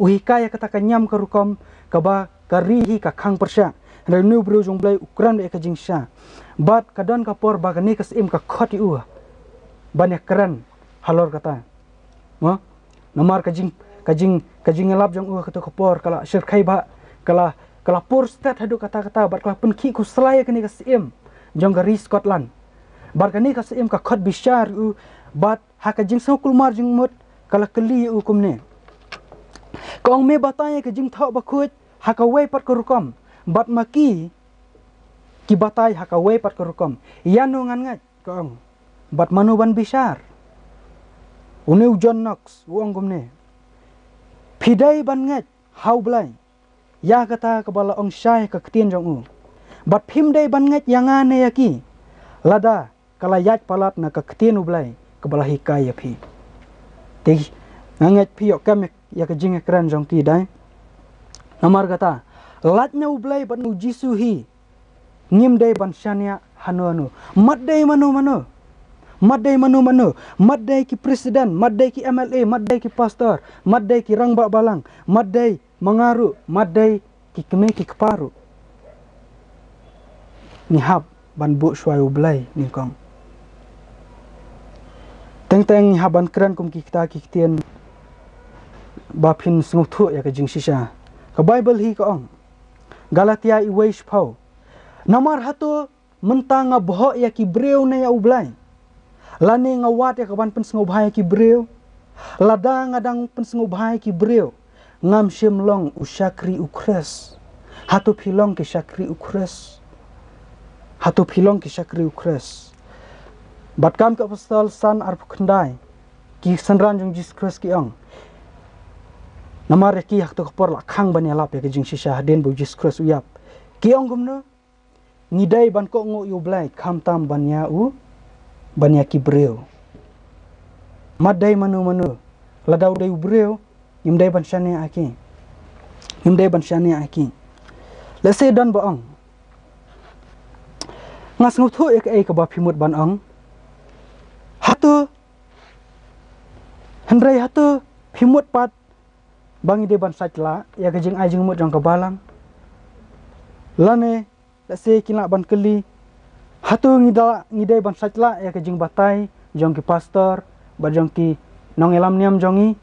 U hikai ïa kata ka niam ka rukom kaba ka ri hi ka khang pyrshah. Hynrei une u briew jong U Blei u kren ïa ka jingshisha. Bad ka don ka por ba kane ka syiem ka khot ïa u ban ïa kren halor kata. Mo? Namar ka jing, ka jing, ka jingïalap jong u ha kato ka por ka la shyrkhei bha, ka la, ka la pur stet haduh katta katta, bad ka la pynkhih khuslai ïa kane ka syiem jong ka ri Scotland. Bad kane ka syiem ka khot bishar ïa u, bad ha ka jingsngewkulmar jingmut ka la kylli ïa u kumne. Ka ong, me batai ïa ka jingthoh bakhuid ha kawei pat ka rukom, bad ma ki, ki batai ha kawei pat ka rukom. Ïano ngan ngeit? Ka ong. Bad mano ban bishar? Une u John Knox u ong kumne, phi dei ban ngeit ha U Blei ïa kata kaba la ong shai ha ka ktien jong u. Bad phim dei ban ngeit ïa nga ne ïa ki, lada ka la ïaid palat na ka ktien U Blei kaba la hikai ïa phi. Te nga ngeit phi ïoh kem ïa ka jingkren jong ki, dei? Namar kata, lait na U Blei bad na U Jisu hi, ngim dei ban shaniah hano hano. Mat dei mano mano. Mat dei mano mano. Mat dei ki president, mat dei ki M L A, mat dei ki pastor, mat dei ki rangbah balang, mat dei ma nga ruh, mat dei ki kmie ki kpa ruh. Ngi hap ban buh shuwa ïa U Blei nyngkong. Teng teng ngi hap ban kren kum kita ki ktien ba phin sngewthuh ïa ka jingshisha. Ka Baibl hi ka ong, Galatia wei shiphew, namar hato mynta nga bhoh ïa ki briew ne ïa U Blei? Lane nga wad ïa ka ban pynsngewbha ïa ki briew? Lada nga dang pynsngewbha ïa ki briew, ngam shym long u shakri U Khrist. Hato phi long ki shakri U Khrist? Hato phi long ki shakri U Khrist? Bad Kam ki Apostol san arphew khyndai, ki synran jong Jisu Khrist ki ong. Namar ïa ki ha kato ka por la khang ban ïalap ïa ka jingshisha hadien ba u Jisu Khrist u ïap. Ki ong kumno? Ngi dei ban kohnguh ïa u Blei khamtam ban ïa u, ban ïa ki briew. Mat dei mano mano, lada u dei u briew, ngim dei ban shaniah ïa ki. Ngim dei ban shaniah ïa ki. Lehse don ba ong, nga sngewthuh ïa kaei kaba phi mut ban ong. Hato, hynrei hato phi mut pat ba ngi dei ban sait lah ïa ka jingai jingmut jong ka balang? Lane, lehse ki lah ban kylli, hato ngi da, ngi dei ban sait lah ïa ka jingbatai jong ki pastor bad jong ki nongïalam niam jong ngi?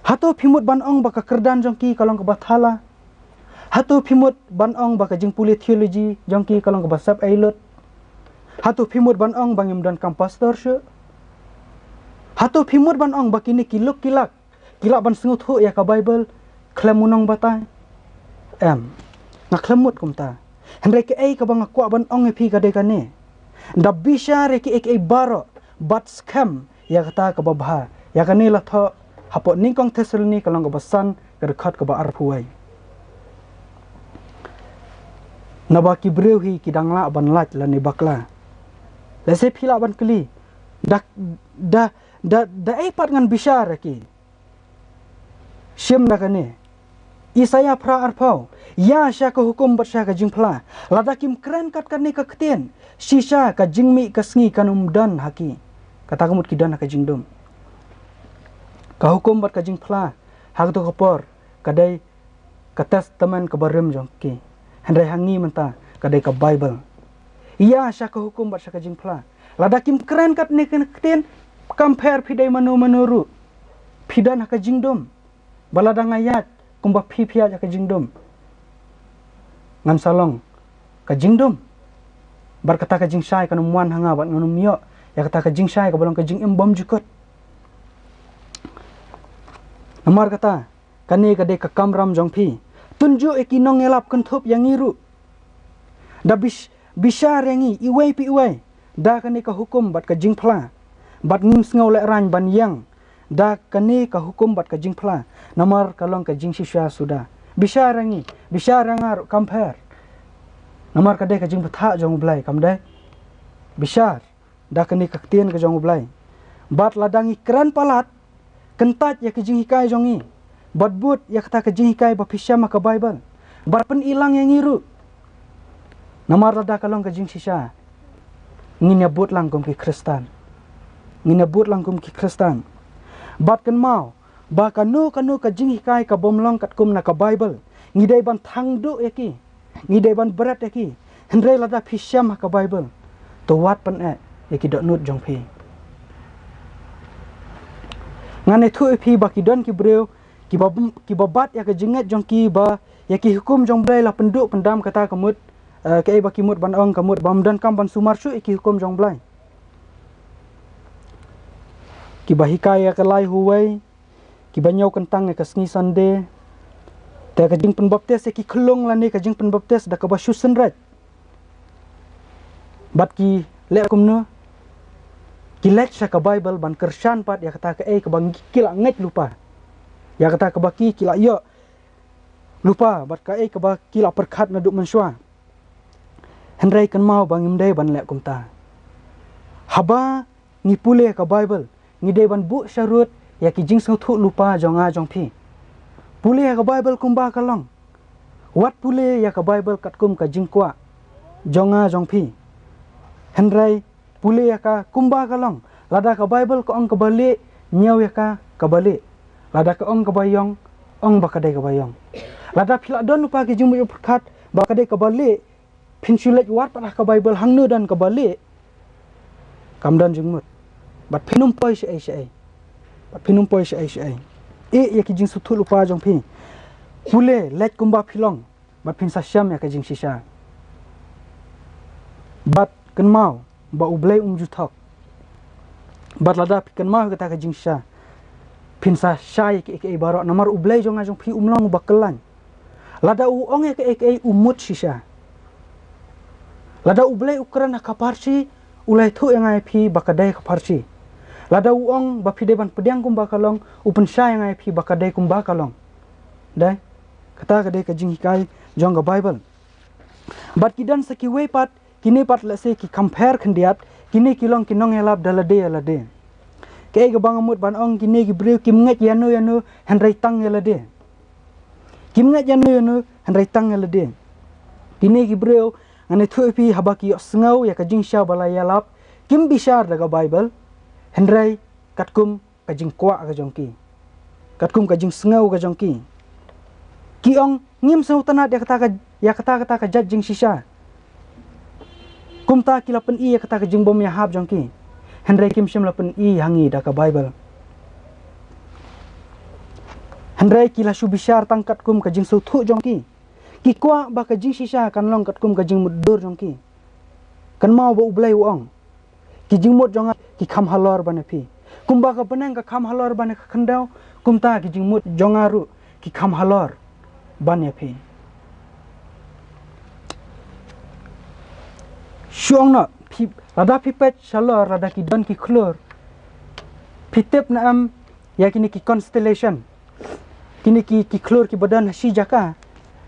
Hato phi mut ban ong ba ka kyrdan jong ki ka long kaba thala? Hato phi mut ban ong ba ka jingpule theology jong ki ka long kaba sep ei lut? Hato phi mut ban ong ba ngim donkam pastor shuh? Hato phi mut ban ong ba kine ki luk ki lak ki lah ban sngewthuh ïa ka Baibl khlem u nongbatai? Em, nga khlem mut kumta. Hynrei kaei kaba nga kwah ban ong ïa phi ka dei kane. Da bishar ïa kiei kiei baroh bad skhem ïa kata kaba bha. Ïa kane la thoh hapoh Nyngkong Thessaloni ka lynnong kaba san ka dkhot kaba arphew wei. Naba ki briew hi ki dang lah ban lait lane bakla. Lehse phi lah ban kylli, da, da, da, da ei pat ngan bishar ïa ki? Shim na kane. Isaïah phra arphew. Ïa sha ka hukum bad sha ka jingphla. Lada kim kren kat kane ka ktien, shisha ka jingmih ka sngi kan ym don ha ki. Kata ka mut ki don ha ka jingdum. Ka hukum bad ka jingphla ha kato ka por ka dei ka testament kaba rim jong ki. Hynrei ha ngi mynta ka dei ka Baibl. Ïa sha ka hukum bad sha ka jingphla. Lada kim kren kat ne ka ktien, kam pher phi dei mano mano ruh. Phi don ha ka jingdum. Ba lada nga ïaid kumba phi phi ïaid ha ka jingdum, ngan sa long ka jingdum. Bad kata ka jingshai kan ym wan ha nga bad ngan ym ïoh ïa kata ka jingshai kaba long ka jingim bymjukut. Namar kata, kane ka dei ka kamram jong phi. Tynjuh ïa ki nongïalap kynthup ïa ngi ruh. Da bish-, bishar ïa ngi iwei pa iwei da kane ka hukum bad ka jingphla. Bad ngim sngew lehraiñ ban ïeng da kane ka hukum bad ka jingphla, namar ka long ka jingshisha suda. Bishar ïa ngi, bishar ïa nga ruh, kam pher. Namar ka dei ka jingbthah jong U Blei, kam dei? Bishar da kane ka ktien ka jong U Blei. Bad lada ngi kren palat, kyntait ïa ka jinghikai jong ngi, bad bud ïa kata ka jinghikai ba phi shem ha ka Baibl, bad pyni lang ïa ngi ruh. Namar lada ka long ka jingshisha, ngin ïa bud lang kum ki Khristan. Ngin ïa bud lang kum ki Khristan. Bad kynmaw ba kano kano ka jinghikai ka bym long katkum na ka Baibl, ngi dei ban thang duh ïa ki. Ngi dei ban bret ïa ki. Hynrei lada phi shem ha ka Baibl, to wat pyneh ïa ki dohnud jong phi. Ngan ïathuh ïa phi ba ki don ki briew kiba, kiba bat ïa ka jingngeit jong ki ba ïa ki hukum jong Blei la pynduh pyndam, kata ka mut, eh, kaei ba ki mut ban ong, ka mut ba ym donkam ban sumar shuh ïa ki hukum jong Blei. Kiba hikai ïa ka lai huwei, kiba ñiew kyntang ïa ka sngi Sunday, te ka jingpynbaptis ïa ki khyllung lane ka jingpynbaptis da kaba shu synreit. Bad ki leh kumno? Ki leit sha ka Baibl ban kyrshan pat ïa kata kaei kaba ngi, ki la ngeit lypa, ïa kata kaba ki, ki la ïoh lypa, bad kaei kaba ki la pyrkhat naduh mynshuwa. Hynrei kynmaw ba ngim dei ban leh kumta. Haba ngi pule ïa ka Baibl, ngi dei ban buh sharud ïa ki jingsngewthuh lypa jong nga jong phi. Pule ïa ka Baibl kumba ka long. Wat pule ïa ka Baibl katkum ka jingkwah jong nga jong phi. Hynrei pule ïa ka kumba ka long. Lada ka Baibl ka ong kaba lieh, ñiew ïa ka kaba lieh. Lada ka ong kaba ïong, ong ba ka dei kaba ïong. Lada phi la don lypa ki jingmut jingpyrkhat ba ka dei kaba lieh, phin shu leit wad pat ha ka Baibl hangno don kaba lieh, kam don jingmut. Bad phin ym poi shaei shaei. Bad phin ym poi shaei shaei. Ïeh ïa ki jingsngewthuh lypa jong phi. Pule, leit kumba phi long. Bad phin sa shem ïa ka jingshisha. Bad kynmaw ba U Blei um ju thok. Bad lada phi kynmaw ïa kata ka jingshisha, phin sa shai ïa kiei kiei baroh, namar U Blei jong nga jong phi um long uba kyllain. Lada u ong ïa kiei kiei, u mut shisha. Lada U Blei u kren ha ka pharshi, u la ïathuh ïa nga ïa phi ba ka dei ka pharshi. Lada u ong ba phi dei ban pdiang kumba ka long, u pynshai ïa nga ïa phi ba ka dei kumba ka long. Dei? Kata ka dei ka jinghikai jong ka Baibl. Bad ki don sa kiwei pat, kine pat lehse ki kham pher khyndiat, kine ki long ki nongïalap da lade ïa lade. Kaei kaba nga mut ban ong, kine ki briew kim ngeit ïano ïano hynrei tang ïa lade. Kim ngeit ïano ïano hynrei tang ïa lade. Kine ki briew, ngan ïathuh ïa phi, haba ki ïohsngew ïa ka jingshisha ba la ïalap, kim bishar da ka Baibl, hynrei katkum ka jingkwah ka jong ki, katkum ka jingsngew ka jong ki. Ki ong, ngim sngewtynnat ïa kata ka, ïa kata, kata ka jait jingshisha. Kumta ki la pyni ïa kata ka jingbym ïahap jong ki. Hynrei kim shym la pyni ha ngi da ka Baibl. Hynrei ki la shu bishar tang katkum ka jingsngewthuh jong ki. Ki kwah ba ka jingshisha kan long katkum ka jingmutdur jong ki. Kynmaw ba U Blei u ong, ki jingmut jong nga ki kham halor ban ïa phi. Kumba ka bneng ka kham halor ban ïa ka khyndew, kumta ki jingmut jong nga ruh ki kham halor ban ïa phi. Shu ong noh, phi, lada phi peit shalor, lada ki don ki khlur, phi tip ne em ïa kine ki constellation. Kine ki, ki khlur kiba don ha shi jaka.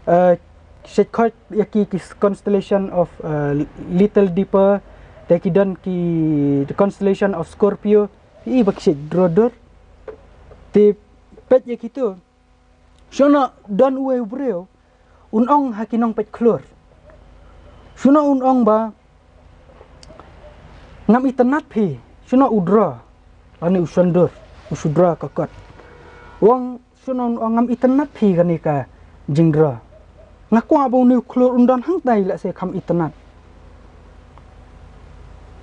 Eh, shait khot ïa ki, ki constellation of, eh, Little Dipper, te ki don ki the constellation of Scorpio. Ïa ba ki shait dur dur. Te peit ïa kito. Shu noh don uwei u briew un ong ha ki nongpeit khlur. Shu noh un ong ba ngam itynnat phi, shu noh u dro, lane u shon dur, u shu dro ka kot. U ong, shu noh un ong ngam itynnat phi kane ka jingdro. Nga kwah ba une u khlur un don hangtai lehse kham itynnat.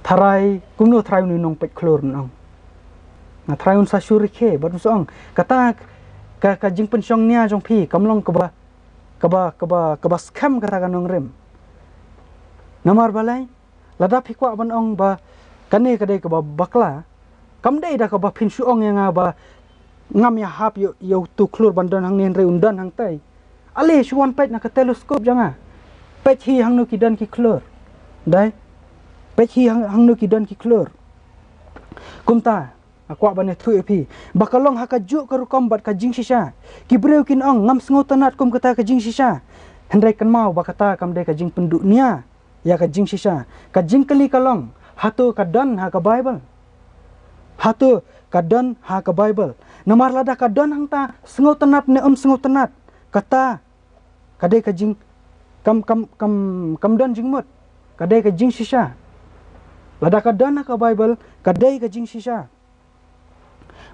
Tharai, kumno tharai une u nongpeit khlur un ong. Nga tharai un sa shu rkhie, bad un sa ong, kata ka, ka jingpynshong nia jong phi kam long kaba, kaba, kaba, kaba skhem kata ka nongrim. Namar balei, lada phi kwah ban ong ba kane ka dei kaba bakla, kam dei da kaba phin shu ong ïa nga ba ngam ïahap ïa, ïa utu u khlur ban don hangne hynrei un don hangtai. Ale shu wan peit na ka teleskop jong nga. Peit hi hangno ki don ki khlur. Dei? Peit hi hang, hangno ki don ki khlur. Kumta, nga kwah ban ïathuh ïa phi ba ka long ha kajuh ka rukom bad ka jingshisha. Ki briew kin ong ngam sngewtynnat kum kata ka jingshisha. Hynrei kynmaw ba kata kam dei ka jingpynduh nia ïa ka jingshisha. Ka jingkylli ka long, hato ka don ha ka Baibl? Hato ka don ha ka Baibl? Namar lada ka don hangta, sngewtynnat ne ym sngewtynnat, kata ka dei ka jing, kam, kam, kam, kam don jingmut. Ka dei ka jingshisha. Lada ka don ha ka Baibl, ka dei ka jingshisha.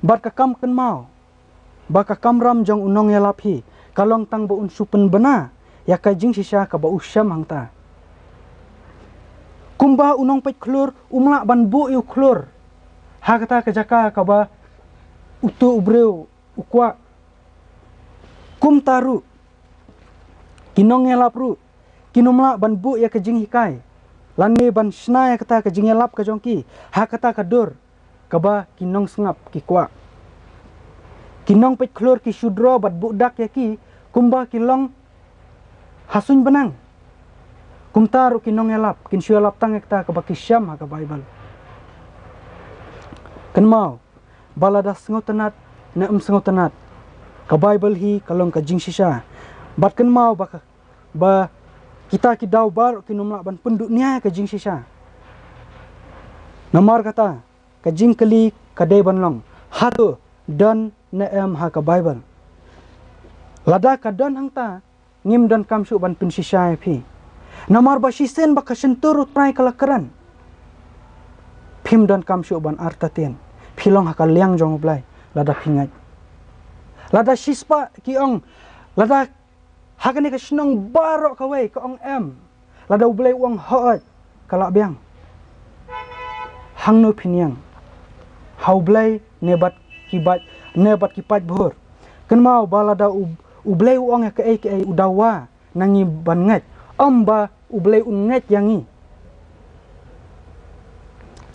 Bad ka kam kynmaw ba ka kamram jong u nongïalap hi ka long tang ba un shu pynbna ïa ka jingshisha kaba u shem hangta. Kumba u nongpeit khlur um lah ban buh ïa u khlur ha kata ka jaka kaba utu u briew u kwah, kumta ruh ki nongïalap ruh kin ym lah ban buh ïa ka jinghikai lane ban shna ïa kata ka jingïalap ka jong ki ha kata ka dur kaba ki nongsngap ki kwah. Ki nongpeit khlur ki shu dro bad buh dak ïa ki kumba ki long ha suiñ bneng. Kumta ruh ki nongïalap kin shu ïalap tang ïa kata kaba ki shem ha ka Baibl. Kynmaw ba lada sngewtynnat ne ym sngewtynnat, ka Baibl hi ka long ka jingshisha. Bad kynmaw ba ka, ba kita ki daw baroh kin ym lah ban pynduh nia ïa ka jingshisha. Namar kata, ka jingkylli ka dei ban long, hato don ne em ha ka Baibl? Lada ka don hangta, ngim donkam shuh ban pynshisha ïa phi. Namar ba shisien ba ka shyntur U Trai ka la kren, phim donkam shuh ban artatien. Phi long ha ka liang jong U Blei lada phi ngeit. Lada shispah ki ong, lada ha kane ka shnong baroh kawei ka ong em, lada U Blei u ong hooid, ka lah biang. Hangno phin ïeng? Ha U Blei ne bad ki bad, ne bad ki paidbah? Kynmaw ba lada U, U Blei u ong ïa kaei kaei u dawa na ngi ban ngeit, ym ba U Blei un ngeit ïa ngi.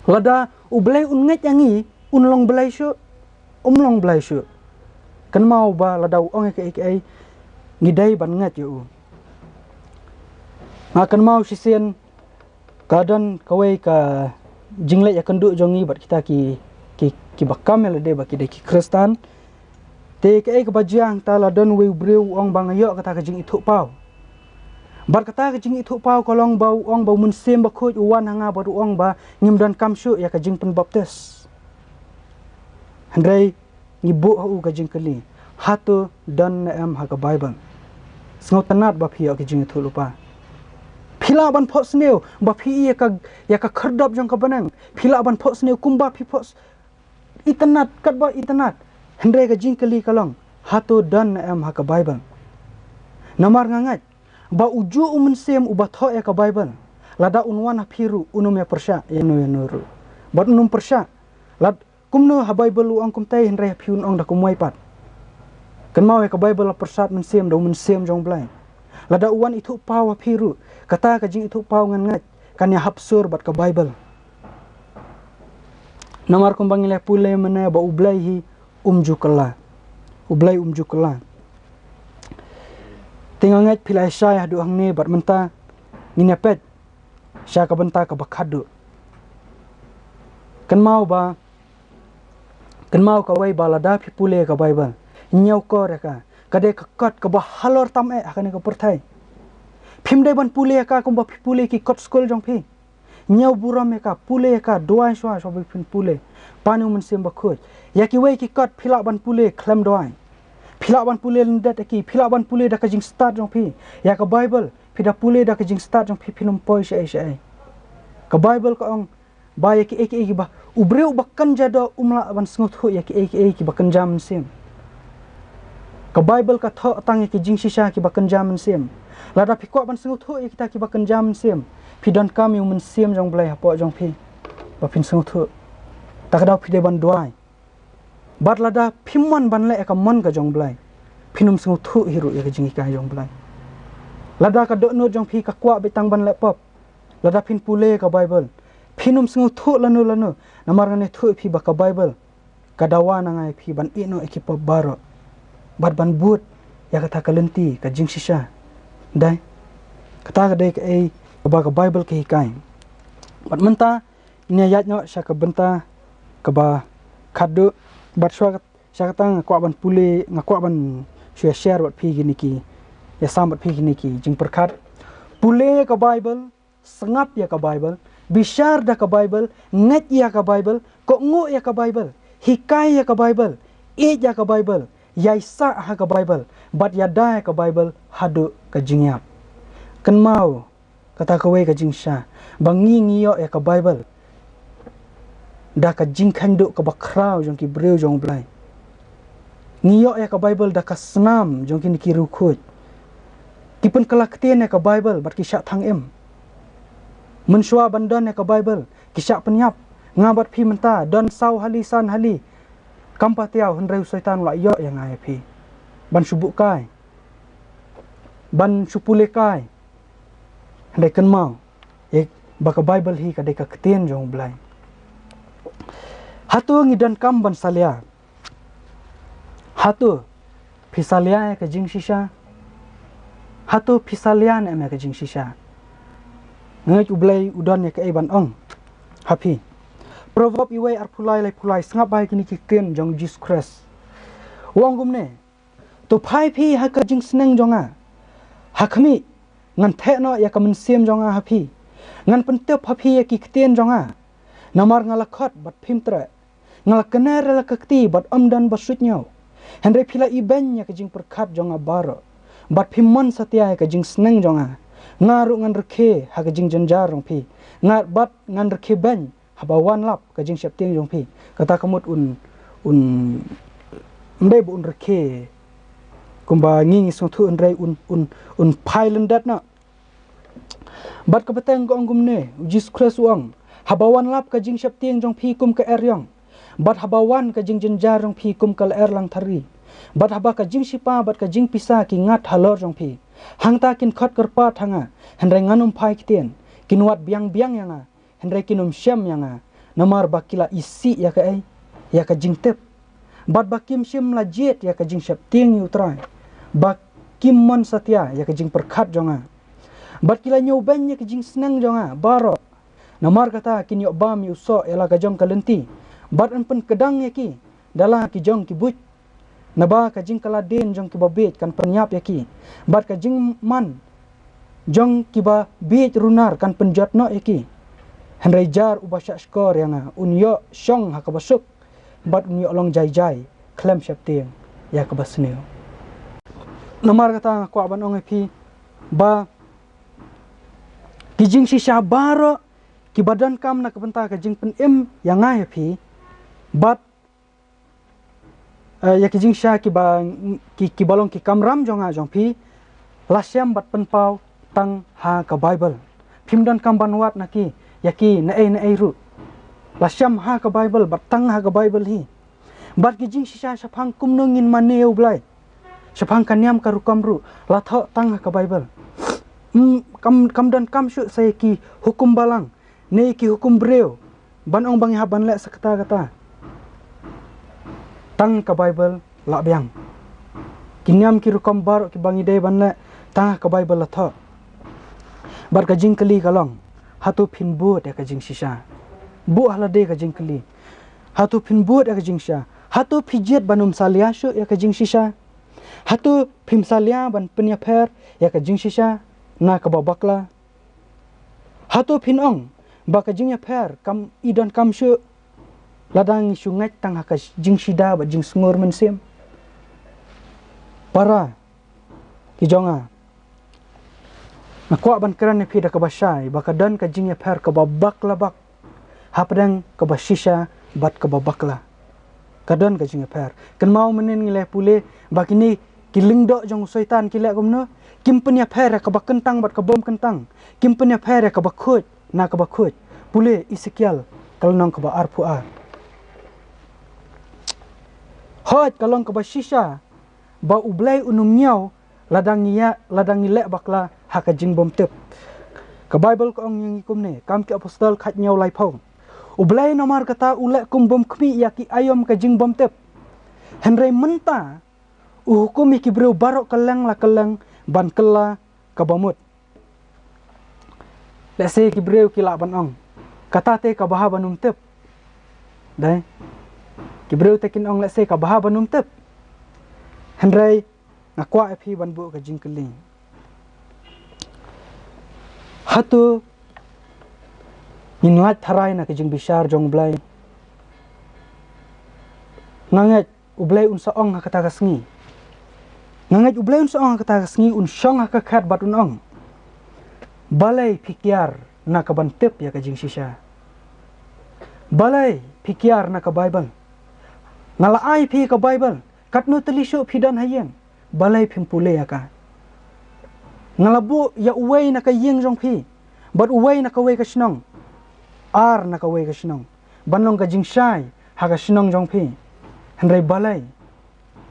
Lada U Blei un ngeit ïa ngi, un long Blei shuh? Um long Blei shuh. Kynmaw ba lada u ong ïa kaei kaei, ngi dei ban ngeit ïa u. Nga kynmaw shisien ka don kawei ka jingleit ïakynduh jong ngi bad kita ki, ki, kiba kam ïa lade ba ki dei ki Khristan. Te kaei kaba jia hangta, la don uwei u briew u ong ba nga ïoh kata ka jingithuhpaw. Bad kata ka jingithuhpaw ka long ba u ong ba U Mynsiem Bakhuid u wan ha nga bad u ong ba ngim donkam shuh ïa ka jingpynbaptis. Hynrei ngi buh ha u ka jingkylli, hato don ne em ha ka Baibl? Sngewtynnat ba phi ïoh ka jingithuhlypa. Phi lah ban phohsniew ba phi ïa ka, ïa ka khyrdop jong ka bneng. Phi lah ban phohsniew kumba phi phoh itynnat, katba itynnat. Hynrei ka jingkylli ka long, hato don ne em ha ka Baibl? Namar nga ngeit ba ujuh u mynsiem uba thoh ïa ka Baibl, lada un wan ha phi ruh un ym ïa pyrshah ïa no ïa no ruh. Bad un ym pyrshah. Lad kumno ha Baibl u ong kumtei hynrei ha phi un ong da kumwei pat? Kynmaw ïa ka Baibl, la pyrshad mynsiem da U Mynsiem jong U Blei. Lada u wan ithuhpaw ha phi ruh, kata ka jingithuhpaw ngan ngeit kan ïa hap sur bad ka Baibl. Namar kumba ngi la pule mynne ba U Blei hi um ju kylla. U Blei um ju kylla. Te nga ngeit phi la ïa shai haduh hangne bad mynta ngin ïa peit sha ka bynta kaba khatduh. Kynmaw ba, kynmaw kawei ba lada phi pule ka Baibl, ñiewkor ïa ka, ka dei ka kot kaba halor tam eh ha kane ka pyrthei. Phim dei ban pule ïa ka kumba phi pule ki kot skul jong phi. Ñiew burom ïa ka, pule ïa ka, duwai shuwa shuwa ba phin pule. Pan ïa U Mynsiem Bakhuid. Ïa kiwei ki kot phi lah ban pule khlem duwai. Phi lah ban pule lyndet ïa ki, phi lah ban pule da ka jingstad jong phi. Ïa ka Baibl phi da pule da ka jingstad jong phi, phin ym poi shaei shaei. Ka Baibl ka ong ba ïa kiei kiei kiba, u briew uba kynja doh um lah ban sngewthuh ïa kiei kiei kiba kynja mynsiem. Ka Baibl ka thoh tang ïa ki jingshisha kiba kynja mynsiem. Lada phi kwah ban sngewthuh ïa kita kiba kynja mynsiem, phi donkam ïa U Mynsiem jong U Blei hapoh jong phi ba phin sngewthuh. Ta ka daw phi dei ban duwai. Bad lada phim mon ban leh ïa ka mon ka jong U Blei, phin ym sngewthuh hi ruh ïa ka jinghikai jong U Blei. Lada ka dohnud jong phi ka kwah beit tang ban leh pop, lada phin pule ïa ka Baibl, phin ym sngewthuh lano lano. Namar ngan ïathuh ïa phi ba ka Baibl ka dawa na nga ïa phi ban ïeh noh ïa ki pop baroh bad ban bud ïa kata ka lynti ka jingshisha. Dei, kata ka dei kaei kaba ka Baibl ka hikai. Bad mynta ngin ïa ïaid noh sha ka bynta kaba khatduh. Bad shuwa kat-, sha kata nga kwah ban pule, nga kwah ban shu ïa share bad phi kine ki, ïa sam bad phi kine ki jingpyrkhat. Pule ïa ka Baibl, sngap ïa ka Baibl, bishar da ka Baibl, ngeit ïa ka Baibl, kohnguh ïa ka Baibl, hikai ïa ka Baibl, ïeit ïa ka Baibl, ïaisah ha ka Baibl, bad ïada ïa ka Baibl haduh ka jingïap. Kynmaw kata kawei ka jingshisha, ba ngi ngi ïoh ïa ka Baibl da ka jingkheiñ duh kaba khraw jong ki briew jong U Blei. Ngi ïoh ïa ka Baibl da ka snam jong kine ki riewkhuid. Ki pynkylla ktien ïa ka Baibl bad ki shah thang im. Mynshuwa ban don ïa ka Baibl ki shah pynïap. Nga bad phi mynta don saw hali san hali kam patiaw, hynrei u Soitan u la ïoh ïa nga ïa phi ban shu buh kai, ban shu pule kai. Hynrei kynmaw ïa ba ka Baibl hi ka dei ka ktien jong U Blei. Hato ngi donkam ban salia? Hato phi salia ïa ka jingshisha? Hato phi salia ne em ïa ka jingshisha? Nga ngeit U Blei u don ïa kaei ban ong ha phi. Proverb iwei arphew lai laiphew lai, sngap bha ïa kine ki ktien jong Jisu Khrist. U ong kumne, to phai phi ha ka jingsneng jong nga. Ha khmih, ngan theh noh ïa ka mynsiem jong nga ha phi. Ngan pyntip ha phi ïa ki ktien jong nga. Namar nga la khot bad phim treh. Nga la kner ïa la ka kti bad ym don ba suidñiew. Hynrei phi la ibeiñ ïa ka jingpyrkhat jong nga baroh, bad phim mon satia ïa ka jingsneng jong nga. Nga ruh ngan rkhie ha ka jingjynjar jong phi. Nga bad ngan rkhie beiñ haba wan lap ka jingsheptieng jong phi. Kata ka mut un, un, ym dei ba un rkhie kumba ngi ngi sngewthuh, hynrei un, un, un phai lyndet noh. Bad ka bteng ka ong kumne, U Jisu Khrist u ong, haba wan lap ka jingsheptieng jong phi kum ka eriong, bad haba wan ka jingjynjar jong phi kum ka lyer langthari, bad haba ka jingshipa bad ka jingpisa ki ngat halor jong phi, hangta kin khot kyrpad ha nga, hynrei ngan ym phai ktien. Kin wad biang biang ïa nga, hynrei kin ym shem ïa nga, namar ba ki la isih ïa kaei? Ïa ka jingtip. Bad ba kim shym la jied ïa ka jingsheptieng ïa U Trai, ba kim mon satia ïa ka jingpyrkhat jong nga. Bad ki la ñiewbeiñ ïa ka jingsneng jong nga baroh. Namar kata kin ïoh bam ïa u soh ïa la ka jong ka lynti, Bad yn pynkdang ïa ki da la ki jong ki buit. Naba ka jingkylla dien jong kiba bieit kan pynïap ïa ki, bad ka jingman jong kiba bieit runar kan pynjot noh ïa ki. Hynrei jar uba shahshkor ïa nga un ïoh shong ha kaba suk, bad un ïoh long jai jai khlem sheptieng ïa kaba sniew. Namar kata nga kwah ban ong ïa phi ba ki jingshisha baroh kiba donkam na ka bynta ka jingpynim ïa nga ïa phi, bad eh, ïa ki jingshisha kiba, ki, kiba long ki kamram jong nga jong phi, la shem bad pynpaw tang ha ka Baibl. Phim donkam ban wad na ki ïa ki naei naei ruh. La shem ha ka Baibl bad tang ha ka Baibl hi. Bad ki jingshisha shaphang kumno ngin mane ïa U Blei, shaphang ka niam ka rukom ruh, la thoh tang ha ka Baibl. Hmm, kam, kam donkam shuh sa ïa ki hukum balang ne ki hukum briew ban ong ba ngi hap ban leh sa kata kata. Tang ka Baibl lah biang. Ki niam ki rukom baroh kiba ngi dei ban leh, tang ka Baibl la thoh. Bad ka jingkylli ka long, hato phin bud ïa ka jingshisha? Buh ha lade ka jingkylli. Hato phin bud ïa ka jingshisha? Hato phi jied ban ym salia shuh ïa ka jingshisha? Hato phim salia ban pynïapher ïa ka jingshisha na kaba bakla? Hato phin ong ba ka jingïapher kam i donkam shuh lada ngi shu ngeit tang ha ka jingshida bad jingsngur mynsiem? Para ki jong nga, nga kwah ban kren ïa phi da kaba shai ba ka don ka jingïapher kaba bakla bak hapdeng kaba shisha bad kaba bakla. Ka don ka jingïapher. Kynmaw mynnin ngi la pule ba kine ki lyngdoh jong u Soitan ki leh kumno? Kim pynïapher ïa kaba kyntang bad kaba ym kyntang. Kim pynïapher ïa kaba khuid na kaba khuid. Pule Esekiel ka lynnong kaba arphew ar. Hooid, ka long kaba shisha ba U Blei un ym ñiew lada ngi ïa, lada ngi leh bakla ha ka jingbymtip. Ka Baibl ka ong ïa ngi kumne, Kam ki Apostol khathynñiew laiphew: U Blei namar kata u leh kum bym khmih ïa ki aïom ka jingbymtip. Hynrei mynta u hukum ïa ki briew baroh kylleng la kylleng ban kylla kaba mut. Lehse ki briew ki lah ban ong, kata te ka bha ban ym tip. Dei, ki briew te kin ong lehse ka bha ban ym tip. Hynrei nga kwah ïa phi ban buh ka jingkylli. Hato ngin lait tharai na ka jingbishar jong U Blei? Nga ngeit U Blei un sa ong ha kata ka sngi. Nga ngeit U Blei un sa ong ha kata ka sngi, un shong ha ka khet bad un ong, balei phi kiar na ka ban tip ïa ka jingshisha? Balei phi kiar na ka Baibl? Nga la ai phi ka Baibl, katno tylli shuh phi don ha ïing, balei phim pule ïa ka? Nga la buh ïa uwei na ka ïing jong phi bad uwei na kawei ka shnong, ar na kawei ka shnong, ban long ka jingshai ha ka shnong jong phi. Hynrei balei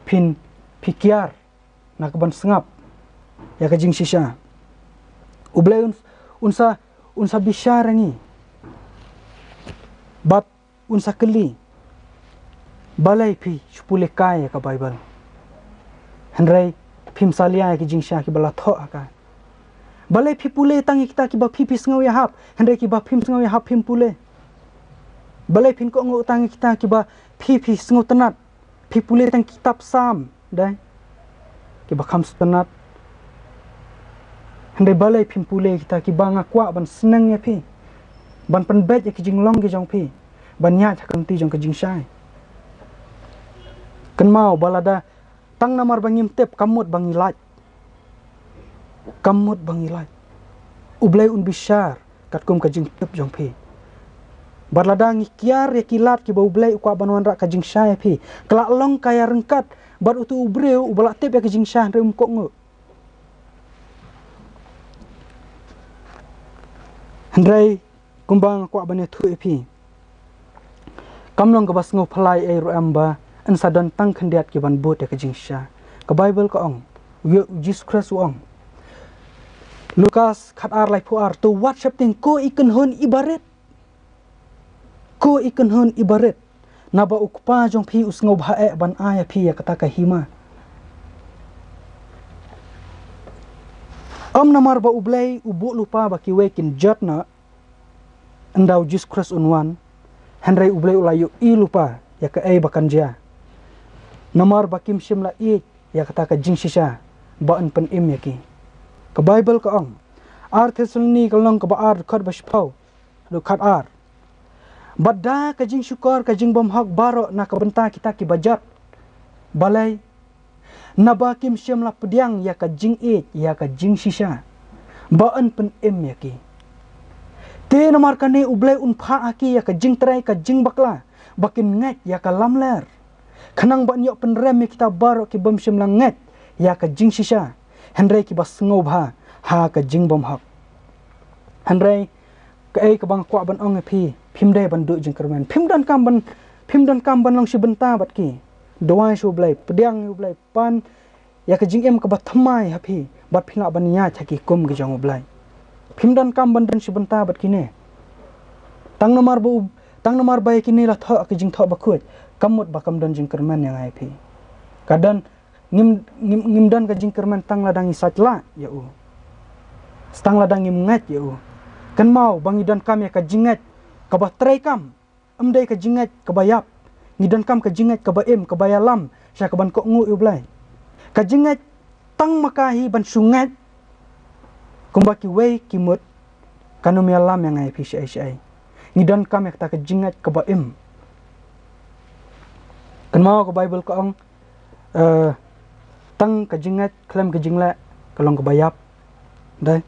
phin, phi kiar na ka ban sngap ïa ka jingshisha? U Blei un, un sa, un sa bishar ïa ngi bad un sa kylli, balei phi shu pule kai ïa ka Baibl, hynrei phim salia ïa ki jingshisha kiba la thoh ha ka? Balei phi pule tang ïa kita kiba phi, phi sngew ïahap, hynrei kiba phim sngew ïahap phim pule? Balei phin kohnguh tang ïa kita kiba phi, phi sngewtynnat, phi pule tang kitab Salm, dei, kiba kham sngewtynnat? Hynrei balei phim pule kita kiba nga kwah ban sneng ïa phi, ban pynbeit ïa ki jinglong ki jong phi, ban ïaid ha ka lynti jong ka jingshai? Kynmaw ba lada tang namar ba ngim tip, kam mut ba ngi lait. Kam mut ba ngi lait. U Blei un bishar katkum ka jingtip jong phi. Bad lada ngi kiar ïa ki lad kiba U Blei u kwah ban wanrah ka jingshai ïa phi, ka la long ka ïaryngkat bad utu u briew uba la tip ïa ka jingshisha hynrei um kohnguh. Hynrei kumba nga kwah ban ïathuh ïa phi, kam long kaba sngewphylla ei ruh em ba yn sa don tang khyndiat ki ban bud ïa ka jingshisha. Ka Baibl ka ong, u Jisu Khrist u ong, Lukas khatar laiphew ar, to wat sheptieng ko i kynhun iba rit. Ko i kynhun iba rit, naba u Kpa jong phi u sngewbha eh ban ai ïa phi ïa kata ka hima. Ym namar ba U Blei u buh lypa ba kiwei kin jot noh, ynda u Jisu Khrist un wan, Hynrei U Blei u la ïohi lypa ïa kaei ba kan jia, namar ba kim shym la ïeit ïa kata ka jingshisha ba yn pynim ïa ki. Ka Baibl ka ong, Ar Thessaloni ka lynnong kaba ar, dkhot ba shiphew haduh khatar: Bad da ka jingshukor ka jingbymhok baroh na ka bynta kita kiba jot. Balei? Naba kim shym la pdiang ïa ka jingïeit ïa ka jingshisha ba yn pynim ïa ki. Te namar kane U Blei un phah ha ki ïa ka jingtrei ka jingbakla ba kin ngeit ïa ka lamler, khnang ba yn ïoh pynrem ïa kita baroh ki bym shym la ngeit ïa ka jingshisha, hynrei kiba sngewbha ha ka jingbymhok. Hynrei kaei kaba nga kwah ban ong ïa phi, phim dei ban duh jingkyrmen. Phim donkam ban, phim donkam ban long shi bynta bad ki. Duwai sha U Blei, pdiang ïa U Blei, pan ïa ka jingim kaba thymmai ha phi, bad phin lah ban ïaid ha ki hukum ki jong U Blei. Phim donkam ban don shi bynta bad kine. Tang namar ba u, tang namar ba ïa kine la thoh ka jingthoh bakhuid, kam mut ba kam don jingkyrmen ïa nga ïa phi. Ka don, ngim, ngim, ngim don ka jingkyrmen tang lada ngi sait lah ïa u, tang lada ngim ngeit ïa u. Kynmaw ba ngi donkam ïa ka jingngeit kaba treikam, ym dei ka jingngeit kaba ïap. Ngi donkam ka jingngeit kaba im, kaba ïalam sha kaban kohnguh ïa U Blei. Ka jingngeit tang ma ka hi ban shu ngeit kumba kiwei ki mut, kan ym ïalam ïa nga ïa phi shaei shaei. Ngi donkam ïa kata ka jingngeit kaba im. Kynmaw ka Baibl ka ong, eh, tang ka jingngeit khlem ka jingleh ka long kaba ïap. Dei.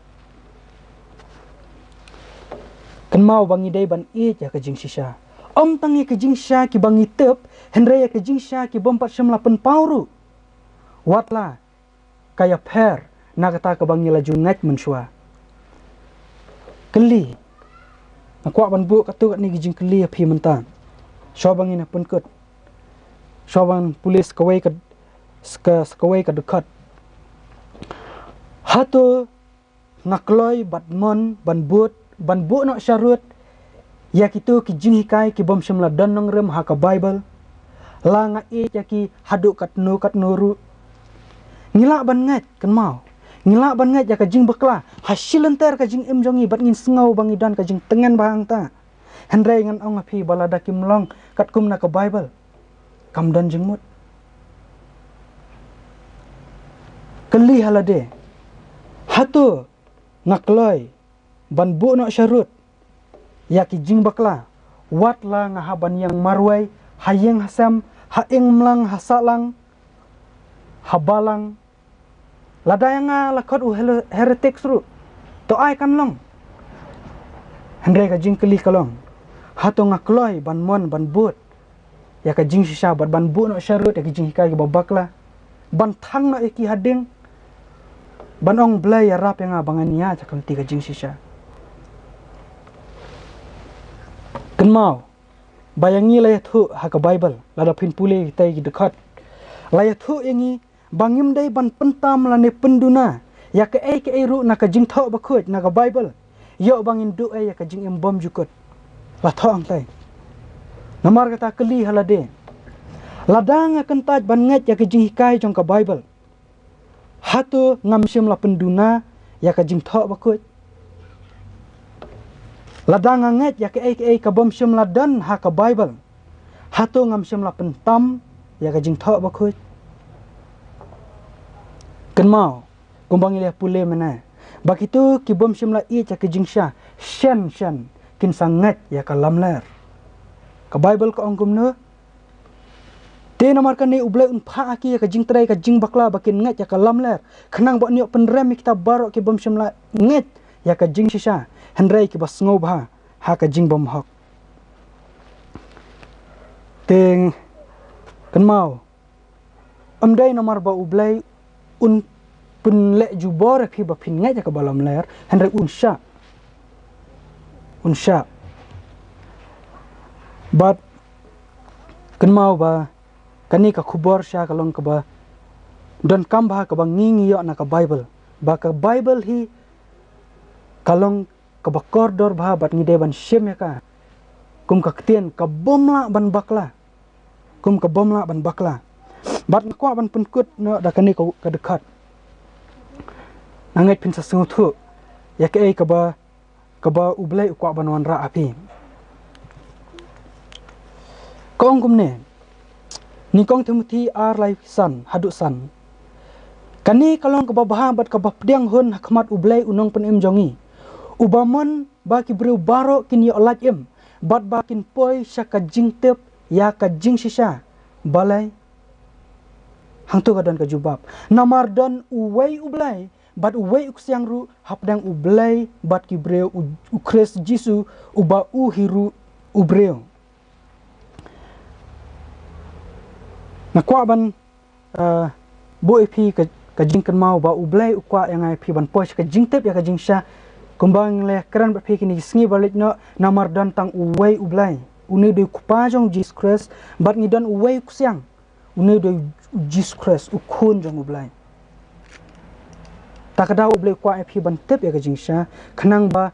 Kynmaw ba ngi dei ban ïeit ïa ka jingshisha. Ym tang ïa ka jingshisha kiba ngi tip, hynrei ïa ka jingshisha ki bym pat shym la pynpaw ruh. Wat la ka ïapher na kata kaba ngi la ju ngeit mynshuwa. Kylli. Nga kwah ban buh katto katne ki jingkylli ïa phi mynta, shuwa ba ngin ïa pynkut. Shuwa ban pule sa kawei ka, sa ka, sa kawei ka dkhot. Hato nga kloi bad mon ban bud, ban buh noh sharud ïa kito ki jinghikai ki bym shym la don nongrim ha ka Baibl, la nga ïeit ïa ki haduh katno katno ruh? Ngi lah ban ngeit, kynmaw, ngi lah ban ngeit ïa ka jingbakla ha shi lynter ka jingim jong ngi bad ngin sngew ba ngi don ka jingtngen ba hangta. Hynrei ngan ong ha phi ba lada kim long katkum na ka Baibl, kam don jingmut. Kylli ha lade, hato nga kloi ban buh noh sharud ïa ki jingbakla, wat la nga hap ban ïeng marwei ha ïing ha sem, ha ïing mlang ha sahlang, ha balang? Lada ïa nga la khot u hel-, heretic ruh, to ai kan long. Hynrei ka jingkylli ka long, hato nga kloi ban mon ban bud ïa ka jingshisha bad ban buh noh sharud ïa ki jinghikai kiba bakla, ban thang noh ïa ki ha ding, ban ong Blei ïarap ïa nga ba ngan ïaid ha ka lynti ka jingshisha? Kynmaw ba ïa ngi la ïathuh ha ka Baibl, lada phin pule kita ki dkhot, la ïathuh ïa ngi ba ngim dei ban pyntam lane pynduna ïa kaei kaei ruh na ka jingthoh bakhuid na ka Baibl, ïoh ba ngin duh ei ïa ka jingim bymjukut. La thoh hangtai. Namar kata kylli ha lade, lada nga kyntait ban ngeit ïa ka jinghikai jong ka Baibl, hato ngam shym la pynduna ïa ka jingthoh bakhuid? Lada nga ngeit ïa kaei kaei ka bym shym la don ha ka Baibl, hato ngam shym la pyntam ïa ka jingthoh bakhuid? Kynmaw, kumba ngi la pule mynne, ba kito ki bym shym la ïeit ïa ka jingshisha, shen shen kin sa ngeit ïa ka lamler. Ka Baibl ka ong kumno? Te namar kane U Blei un phah ha ki ïa ka jingtrei ka jingbakla ba kin ngeit ïa ka lamler, khnang ba yn ïoh pynrem ïa kita baroh ki bym shym la ngeit ïa ka jingshisha, hynrei kiba sngewbha ha ka jingbymhok. Te kynmaw, ym dei namar ba U Blei un pynleh jubor ïa phi ba phin ngeit ïa kaba lamler, hynrei un shah. Un shah. Bad kynmaw ba kane ka khubor sha ka long kaba donkam bha kaba ngi ngi ïoh na ka Baibl. Ba ka Baibl hi ka long kaba kordor bha bad ngi dei ban shim ïa ka kum ka ktien ka bym lah ban bakla. Kum ka bym lah ban bakla. Bad nga kwah ban pynkut noh da kane ka, ka dkhot. Nga ngeit phin sa sngewthuh ïa kaei kaba, kaba U Blei u kwah ban wanrah ha phi. Ong kumne, Nyngkong Timothi ar, lai san haduh san. Kane ka long kaba bha bad kaba pdiang hun ha khmat U Blei U Nongpynim jong ngi, uba mon ba ki briew baroh kin ïoh lait im bad ba kin poi sha ka jingtip ïa ka jingshisha. Balei? Hangto ka don ka jubab. Namar don uwei U Blei bad uwei U Ksiang ruh hapdeng U Blei bad ki briew, U, U Khrist Jisu, uba u hi ruh u briew. Nga kwah ban, eh, buh ïa phi ka, ka jingkynmaw ba U Blei u kwah ïa nga ïa phi ban poi sha ka jingtip ïa ka jingshisha. Kumba ngi la kren bad phi kine ki sngi ba la leit noh, namar don tang uwei U Blei. Une u dei U Kpa jong U Jisu Khrist, bad ngi don uwei U Ksiang. Une u dei U Jisu Khrist, U Khun jong U Blei. Ta ka daw U Blei u kwah ïa phi ban tip ïa ka jingshisha, khnang ba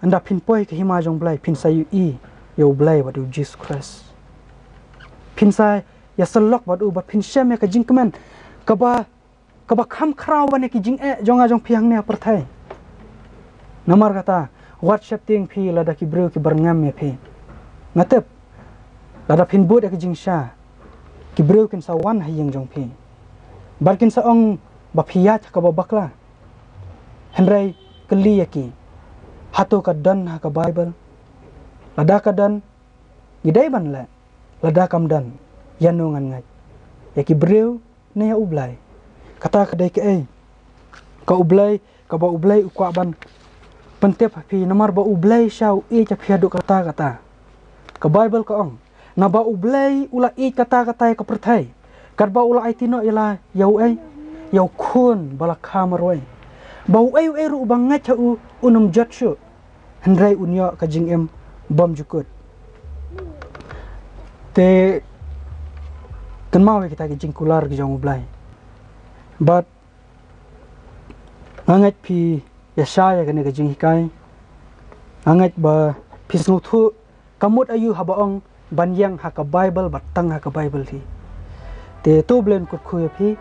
ynda phin poi ha ka hima jong U Blei, phin sa ïohi ïa U Blei bad U Jisu Khrist. Phin sa ïasyllok bad u bad phin shem ïa ka jingkmen kaba, kaba kham khraw ban ïa ki jingeh jong nga jong phi hangne ha pyrthei. Namar kata, wat sheptieng phi lada ki briew ki byrngem ïa phi. Nga tip, lada phin bud ïa ka jingshisha, ki briew kin sa wan ha ïing jong phi bad kin sa ong ba phi ïaid ha kaba bakla. Hynrei kylli ïa ki, hato ka don ha ka Baibl? Lada ka don, ngi dei ban leh. Lada kam don, ïano ngan ngeit? Ïa ki briew ne ïa U Blei? Kata ka dei kaei ka U Blei, kaba U Blei u kwah ban pyntip ha phi, namar ba U Blei sha u ïeit ïa phi haduh katta katta. Ka Baibl ka ong, naba U Blei u la ïeit katta katta ïa ka pyrthei, katba u la aiti noh ïa la, ïa uei? Ïa U Khun ba la kha marwei, ba uei uei ruh uba ngeit ha u un ym jot shuh, hynrei un ïoh ka jingim bymjukut. Te kynmaw ïa kita ki jingkular ki jong U Blei. Bad nga ngeit phi ïa shai ïa kane ka jinghikai. Nga ngeit ba phi sngewthuh ka mut aïu haba ong ban ïeng ha ka Baibl bad tang ha ka Baibl hi. Te to U Blei un kyrkhu ïa phi.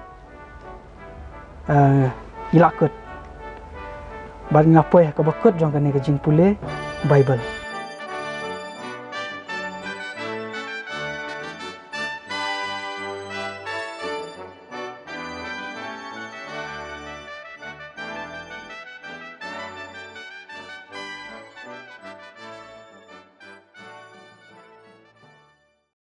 Ah, ngi la kut bad ngi la poi ha kaba kut jong kane ka jingpule Baibl.